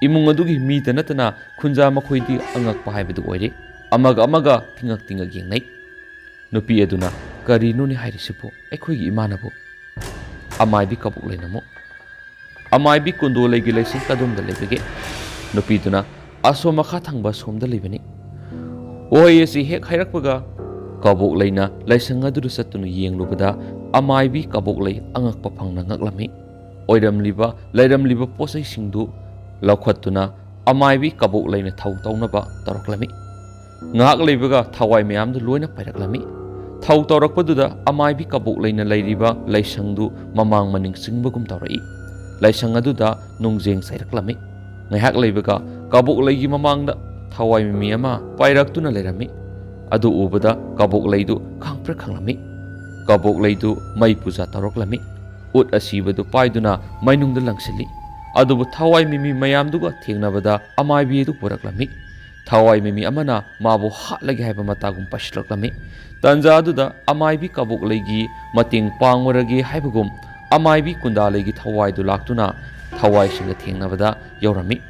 ꯏꯃꯨꯡ ꯑꯗꯨꯒꯤ ꯃꯤꯗ ꯅꯠꯇꯅ ꯈꯨꯟꯖꯥ ꯃꯈꯣꯏꯗꯤ ꯑꯉꯛꯄ ꯍꯥꯏꯕꯗꯨ ꯑꯣꯏꯔꯦ꯫ ꯑꯃꯒ ꯑꯃꯒ ꯇꯤꯡꯉꯛ ꯇꯤꯡꯉꯛ ꯌꯦꯡꯅꯩ꯫ ꯅꯨꯄꯤ ꯑꯗꯨꯅ, "ꯀꯔꯤꯅꯣꯅꯦ ꯍꯥꯏꯔꯤꯁꯤꯕꯨ? ꯑꯩꯈꯣꯏꯒꯤ ꯏꯃꯥꯅꯕꯨ?" ꯑꯃꯥꯏꯕꯤ ꯀꯕꯣꯛꯂꯩꯅ ꯑꯃꯨꯛ, "ꯑꯃꯥꯏꯕꯤ ꯀꯨꯟꯗꯣꯂꯩꯒꯤ ꯂꯩꯁꯪ ꯀꯗꯣꯝꯗ ꯂꯩꯕꯒꯦ?" ꯅꯨꯄꯤꯗꯨꯅ, "ꯑꯁꯣꯝ ꯃꯈꯥ ꯊꯪꯕ ꯁꯣꯝꯗ ꯂꯩꯕꯅꯤ꯫" ꯋꯥꯍꯩ ꯑꯁꯤ ꯍꯦꯛ ꯍꯥꯏꯔꯛꯄꯒ ꯀꯕꯣꯛꯂꯩꯅ ꯂꯥꯏꯁꯪ ꯑꯗꯨꯗ ꯆꯠꯇꯨꯅ ꯌꯦꯡꯂꯨꯕꯗ ꯑꯃꯥꯏꯕꯤ ꯀꯕꯣꯛꯂꯩ ꯑꯉꯛꯄ ꯐꯪꯅ ꯉꯛꯂꯝꯃꯤ꯫ ꯑꯣꯏꯔꯝꯂꯤꯕ ꯂꯩꯔꯝꯂꯤꯕ ꯄꯣꯠꯆꯩꯁꯤꯡꯗꯨ ꯂꯧꯈꯠꯇꯨꯅ ꯑꯃꯥꯏꯕꯤ ꯀꯕꯣꯛꯂꯩꯅ ꯊꯧ ꯇꯧꯅꯕ ꯇꯧꯔꯛꯂꯝꯃꯤ꯫ ꯉꯥꯏꯍꯥꯛ ꯂꯩꯕꯒ ꯊꯋꯥꯏ ꯃꯌꯥꯝꯗꯨ ꯂꯣꯏꯅ ꯄꯥꯏꯔꯛꯂꯝꯃꯤ꯫ ꯊꯧ ꯇꯧꯔꯛꯄꯗꯨꯗ ꯑꯃꯥꯏꯕꯤ ꯀꯕꯣꯛꯂꯩꯅ ꯂꯩꯔꯤꯕ ꯂꯥꯏꯁꯪꯗꯨ ꯃꯃꯥꯡ ꯃꯅꯤꯡ ꯆꯤꯡꯕꯒꯨꯝ ꯇꯧꯔꯛꯏ꯫ ꯂꯥꯏꯁꯪ ꯑꯗꯨꯗ ꯅꯨꯡꯖꯦꯡ ꯆꯩꯔꯛꯂꯝꯃꯤ꯫ ꯉꯥꯏꯍꯥꯛ ꯂꯩꯕꯒ ꯀꯕꯣꯛꯂꯩꯒꯤ ꯃꯃꯥꯡꯗ ꯊꯋꯥꯏ ꯃꯤꯃꯤ ꯑꯃ ꯄꯥꯏꯔꯛꯇꯨꯅ ꯂꯩꯔꯝꯃꯤ꯫ ꯑꯗꯨ ꯎꯕꯗ ꯀꯕꯣꯛꯂꯩꯗꯨ ꯈꯪꯄ꯭ꯔꯦꯛ ꯈꯪꯂꯝꯃꯤ꯫ ꯀꯕꯣꯛꯂꯩꯗꯨ ꯃꯩ ꯄꯨꯖꯥ ꯇꯧꯔꯛꯂꯝꯃꯤ꯫ ꯎꯠ ꯑꯁꯤꯕꯗꯨ ꯄꯥꯏꯗꯨꯅ ꯃꯩꯅꯨꯡꯗ ꯂꯪꯁꯤꯜꯂꯤ꯫ ꯑꯗꯨꯕꯨ ꯊꯋꯥꯏ ꯃꯤꯃꯤ ꯃꯌꯥꯝꯗꯨꯒ ꯊꯦꯡꯅꯕꯗ ꯑꯃꯥꯏꯕꯤ ꯑꯗꯨ ꯄꯨꯔꯛꯂꯝꯃꯤ꯫ ꯊꯋꯥꯏ ꯃꯤꯃꯤ ꯑꯃꯅ ꯃꯥꯕꯨ ꯍꯥꯠꯂꯒꯦ ꯍꯥꯏꯕ ꯃꯇꯥꯒꯨꯝ ꯄꯥꯏꯁꯤꯜꯂꯛꯂꯝꯃꯤ꯫ ꯇꯥꯟꯖꯥ ꯑꯗꯨꯗ ꯑꯃꯥꯏꯕꯤ ꯀꯕꯣꯛꯂꯩꯒꯤ ꯃꯇꯦꯡ ꯄꯥꯡꯉꯨꯔꯒꯦ ꯍꯥꯏꯕꯒꯨꯝ ꯑꯃꯥꯏꯕꯤ ꯀꯨꯟꯗꯥꯂꯩꯒꯤ ꯊꯋꯥꯏꯗꯨ ꯂꯥꯛꯇꯨꯅ ꯊꯋꯥꯏꯁꯤꯡꯒ ꯊꯦꯡꯅꯕꯗ ꯌꯧꯔꯝꯃꯤ꯫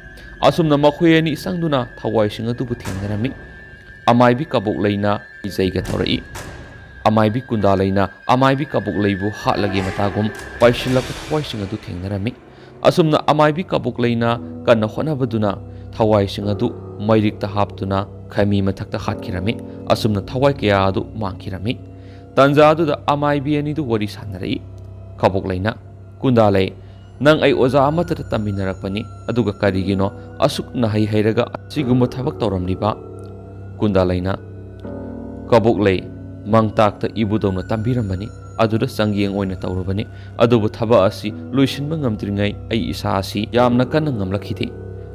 ꯑꯁꯨꯝꯅ ꯃꯈꯣꯏ ꯑꯅꯤ ꯆꯪꯗꯨꯅ ꯊꯋꯥꯏꯁꯤꯡ ꯑꯗꯨꯕꯨ ꯊꯦꯡꯅꯔꯝꯃꯤ꯫ ꯑꯃꯥꯏꯕꯤ ꯀꯕꯣꯛꯂꯩꯅ ꯏꯖꯩꯒ ꯇꯧꯔꯛꯏ꯫ ꯑꯃꯥꯏꯕꯤ ꯀꯨꯟꯗꯥꯂꯩꯅ ꯑꯃꯥꯏꯕꯤ ꯀꯕꯣꯛꯂꯩꯕꯨ ꯍꯥꯠꯂꯒꯦ ꯃꯇꯥꯒꯨꯝ ꯄꯥꯏꯁꯤꯜꯂꯛꯄ ꯊꯋꯥꯏꯁꯤꯡ ꯑꯗꯨ ꯊꯦꯡꯅꯔꯝꯃꯤ꯫ ꯑꯁꯨꯝꯅ ꯑꯃꯥꯏꯕꯤ ꯀꯕꯣꯛꯂꯩꯅ ꯀꯟꯅ ꯍꯣꯠꯅꯕꯗꯨꯅ ꯊꯋꯥꯏꯁꯤꯡ ꯑꯗꯨ ꯃꯩꯔꯤꯛꯇ ꯍꯥꯞꯇꯨꯅ ꯈꯩꯃꯤ ꯃꯊꯛꯇ ꯍꯥꯠꯈꯤꯔꯝꯃꯤ꯫ ꯑꯁꯨꯝꯅ ꯊꯋꯥꯏ ꯀꯌꯥ ꯑꯗꯨ ꯃꯥꯡꯈꯤꯔꯝꯃꯤ꯫ ꯇꯥꯟꯖꯥ ꯑꯗꯨꯗ ꯑꯃꯥꯏꯕꯤ ꯑꯅꯤꯗꯨ ꯋꯥꯔꯤ ꯁꯥꯟꯅꯔꯛꯏ꯫ ꯀꯕꯣꯛꯂꯩꯅ, "ꯀꯨꯟꯗꯥꯂꯩ, ꯅꯪ ꯑꯩ ꯑꯣꯖꯥ ꯑꯃꯠꯇꯗ ꯇꯝꯃꯤꯟꯅꯔꯛꯄꯅꯤ, ꯑꯗꯨꯒ ꯀꯔꯤꯒꯤꯅꯣ ꯑꯁꯨꯛ ꯅꯍꯩ ꯍꯩꯔꯒ ꯑꯁꯤꯒꯨꯝꯕ ꯊꯕꯛ ꯇꯧꯔꯝꯂꯤꯕ?" ꯀꯨꯟꯗꯥꯂꯩꯅ, "ꯀꯕꯣꯛꯂꯩ, ꯃꯥꯡꯇꯥꯛꯇ ꯏꯕꯨꯗꯧꯅ ꯇꯝꯕꯤꯔꯝꯕꯅꯤ, ꯑꯗꯨꯗ ꯆꯥꯡꯌꯦꯡ ꯑꯣꯏꯅ ꯇꯧꯔꯨꯕꯅꯤ, ꯑꯗꯨꯕꯨ ꯊꯕꯛ ꯑꯁꯤ ꯂꯣꯏꯁꯤꯟꯕ ꯉꯝꯗ꯭ꯔꯤꯉꯩ ꯑꯩ ꯏꯁꯥ ꯑꯁꯤ ꯌꯥꯝꯅ ꯀꯟꯅ ꯉꯝꯂꯛꯈꯤꯗꯦ꯫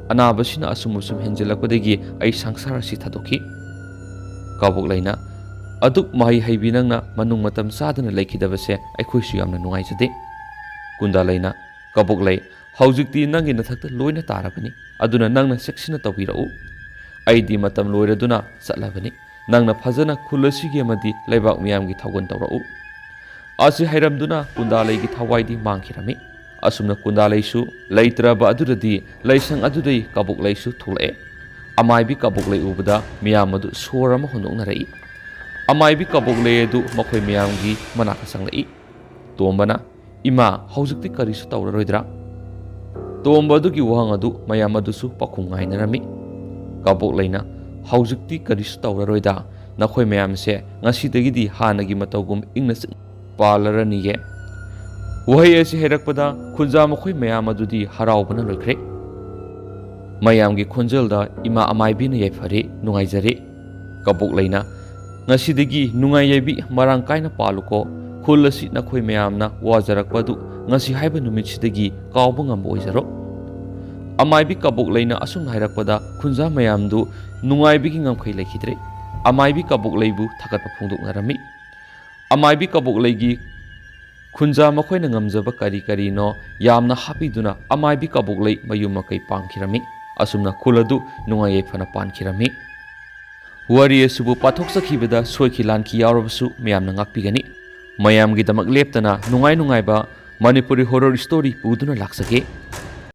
ꯑꯅꯥꯕꯁꯤꯅ ꯑꯁꯨꯝ ꯑꯁꯨꯝ ꯍꯦꯟꯖꯤꯜꯂꯛꯄꯗꯒꯤ ꯑꯩ ꯁꯪꯁꯥꯔ ꯑꯁꯤ ꯊꯥꯗꯣꯛꯈꯤ꯫" ꯀꯕꯣꯛꯂꯩꯅ, "ꯑꯗꯨꯛ ꯃꯍꯩ ꯍꯩꯕꯤ ꯅꯪꯅ ꯃꯅꯨꯡ ꯃꯇꯝ ꯆꯥꯗꯅ ꯂꯩꯈꯤꯗꯕꯁꯦ ꯑꯩꯈꯣꯏꯁꯨ ꯌꯥꯝꯅ ꯅꯨꯡꯉꯥꯏꯖꯗꯦ꯫" ꯀꯨꯟꯗꯥꯂꯩꯅ, "ꯀꯕꯣꯛꯂꯩ, ꯍꯧꯖꯤꯛꯇꯤ ꯅꯪꯒꯤ ꯅꯊꯛꯇ ꯂꯣꯏꯅ ꯇꯥꯔꯕꯅꯤ, ꯑꯗꯨꯅ ꯅꯪꯅ ꯆꯦꯛꯁꯤꯟꯅ ꯇꯧꯕꯤꯔꯛꯎ꯫ ꯑꯩꯗꯤ ꯃꯇꯝ ꯂꯣꯏꯔꯗꯨꯅ ꯆꯠꯂꯕꯅꯤ꯫ ꯅꯪꯅ ꯐꯖꯅ ꯈꯨꯜ ꯑꯁꯤꯒꯤ ꯑꯃꯗꯤ ꯂꯩꯕꯥꯛ ꯃꯤꯌꯥꯝꯒꯤ ꯊꯧꯒꯜ ꯇꯧꯔꯛꯎ꯫" ꯑꯁꯤ ꯍꯥꯏꯔꯝꯗꯨꯅ ꯀꯨꯟꯗꯥꯂꯩꯒꯤ ꯊꯋꯥꯏꯗꯤ ꯃꯥꯡꯈꯤꯔꯝꯃꯤ꯫ ꯑꯁꯨꯝꯅ ꯀꯨꯟꯗꯥꯂꯩꯁꯨ ꯂꯩꯇ꯭ꯔꯕ ꯑꯗꯨꯗꯗꯤ ꯂꯥꯏꯁꯪ ꯑꯗꯨꯗꯩ ꯀꯕꯣꯛꯂꯩꯁꯨ ꯊꯣꯛꯂꯛꯑꯦ꯫ ꯑꯃꯥꯏꯕꯤ ꯀꯕꯣꯛꯂꯩ ꯎꯕꯗ ꯃꯤꯌꯥꯝ ꯑꯗꯨ ꯁꯣꯔ ꯑꯃ ꯍꯣꯟꯗꯣꯛꯅꯔꯛꯏ꯫ ꯑꯃꯥꯏꯕꯤ ꯀꯕꯣꯛꯂꯩ ꯑꯗꯨ ꯃꯈꯣꯏ ꯃꯌꯥꯝꯒꯤ ꯃꯅꯥꯛꯇ ꯆꯪꯂꯛꯏ꯫ ꯇꯣꯝꯕꯅ, "ꯏꯃꯥ, ꯍꯧꯖꯤꯛꯇꯤ ꯀꯔꯤꯁꯨ ꯇꯧꯔꯔꯣꯏꯗ꯭ꯔꯥ?" ꯇꯣꯝꯕ ꯑꯗꯨꯒꯤ ꯋꯥꯍꯪ ꯑꯗꯨ ꯃꯌꯥꯝ ꯑꯗꯨꯁꯨ ꯄꯥꯎꯈꯨꯝ ꯉꯥꯏꯅꯔꯝꯃꯤ꯫ ꯀꯕꯣꯛꯂꯩꯅ, "ꯍꯧꯖꯤꯛꯇꯤ ꯀꯔꯤꯁꯨ ꯇꯧꯔꯔꯣꯏꯗ, ꯅꯈꯣꯏ ꯃꯌꯥꯝꯁꯦ ꯉꯁꯤꯗꯒꯤꯗꯤ ꯍꯥꯟꯅꯒꯤ ꯃꯇꯧꯒꯨꯝ ꯏꯪꯅ ꯆꯤꯛꯅ ꯄꯥꯜꯂꯔꯅꯤꯌꯦ꯫" ꯋꯥꯍꯩ ꯑꯁꯤ ꯍꯥꯏꯔꯛꯄꯗ ꯈꯨꯟꯖꯥ ꯃꯈꯣꯏ ꯃꯌꯥꯝ ꯑꯗꯨꯗꯤ ꯍꯔꯥꯎꯕꯅ ꯂꯣꯏꯈ꯭ꯔꯦ꯫ ꯃꯌꯥꯝꯒꯤ ꯈꯣꯟꯖꯦꯜꯗ ꯏꯃꯥ ꯑꯃꯥꯏꯕꯤꯅ ꯌꯥꯏꯐꯔꯦ, ꯅꯨꯡꯉꯥꯏꯖꯔꯦ꯫ ꯀꯕꯣꯛꯂꯩꯅ, "ꯉꯁꯤꯗꯒꯤ ꯅꯨꯡꯉꯥꯏ ꯌꯥꯏꯕꯤ ꯃꯔꯥꯡ ꯀꯥꯏꯅ ꯄꯥꯜꯂꯨꯀꯣ, ꯈꯨꯜ ꯑꯁꯤ ꯅꯈꯣꯏ ꯃꯌꯥꯝꯅ ꯋꯥꯖꯔꯛꯄ ꯑꯗꯨ ꯉꯁꯤ ꯍꯥꯏꯕ ꯅꯨꯃꯤꯠꯁꯤꯗꯒꯤ ꯀꯥꯎꯕ ꯉꯝꯕ ꯑꯣꯏꯖꯔꯣ꯫ ꯑꯃꯥꯏꯕꯤ ꯀꯕꯣꯛꯂꯩꯅ ꯑꯁꯨꯝꯅ ꯍꯥꯏꯔꯛꯄꯗ ꯈꯨꯟꯖꯥ ꯃꯌꯥꯝꯗꯨ ꯅꯨꯡꯉꯥꯏꯕꯒꯤ ꯉꯝꯈꯩ ꯂꯩꯈꯤꯗ꯭ꯔꯦ꯫ ꯑꯃꯥꯏꯕꯤ ꯀꯕꯣꯛꯂꯩꯕꯨ ꯊꯥꯒꯠꯄ ꯐꯣꯡꯗꯣꯛꯅꯔꯝꯃꯤ꯫ ꯑꯃꯥꯏꯕꯤ ꯀꯕꯣꯛꯂꯩꯒꯤ ꯈꯨꯟꯖꯥ ꯃꯈꯣꯏꯅ ꯉꯝꯖꯕ ꯀꯔꯤ ꯀꯔꯤꯅꯣ ꯌꯥꯝꯅ ꯍꯥꯞꯄꯤꯗꯨꯅ ꯑꯃꯥꯏꯕꯤ ꯀꯕꯣꯛꯂꯩ ꯃꯌꯨꯝ ꯃꯀꯩ ꯄꯥꯟꯈꯤꯔꯝꯃꯤ꯫ ꯑꯁꯨꯝꯅ ꯈꯨꯜ ꯑꯗꯨ ꯅꯨꯡꯉꯥꯏ ꯌꯥꯏꯐꯅ ꯄꯥꯟꯈꯤꯔꯝꯃꯤ꯫ ꯋꯥꯔꯤ ꯑꯁꯤꯕꯨ ꯄꯥꯊꯣꯛꯆꯈꯤꯕꯗ ꯁꯣꯏꯈꯤ ꯂꯥꯟꯈꯤ ꯌꯥꯎꯔꯕꯁꯨ ꯃꯌꯥꯝꯅ ꯉꯥꯛꯄꯤꯒꯅꯤ꯫ ꯃꯌꯥꯝꯒꯤꯗꯃꯛ ꯂꯦꯞꯇꯅ ꯅꯨꯡꯉꯥꯏ ꯅꯨꯡꯉꯥꯏꯕ ꯃꯅꯤꯄꯨꯔꯤ horror story ꯄꯨꯗꯨꯅ ꯂꯥꯛꯆꯒꯦ꯫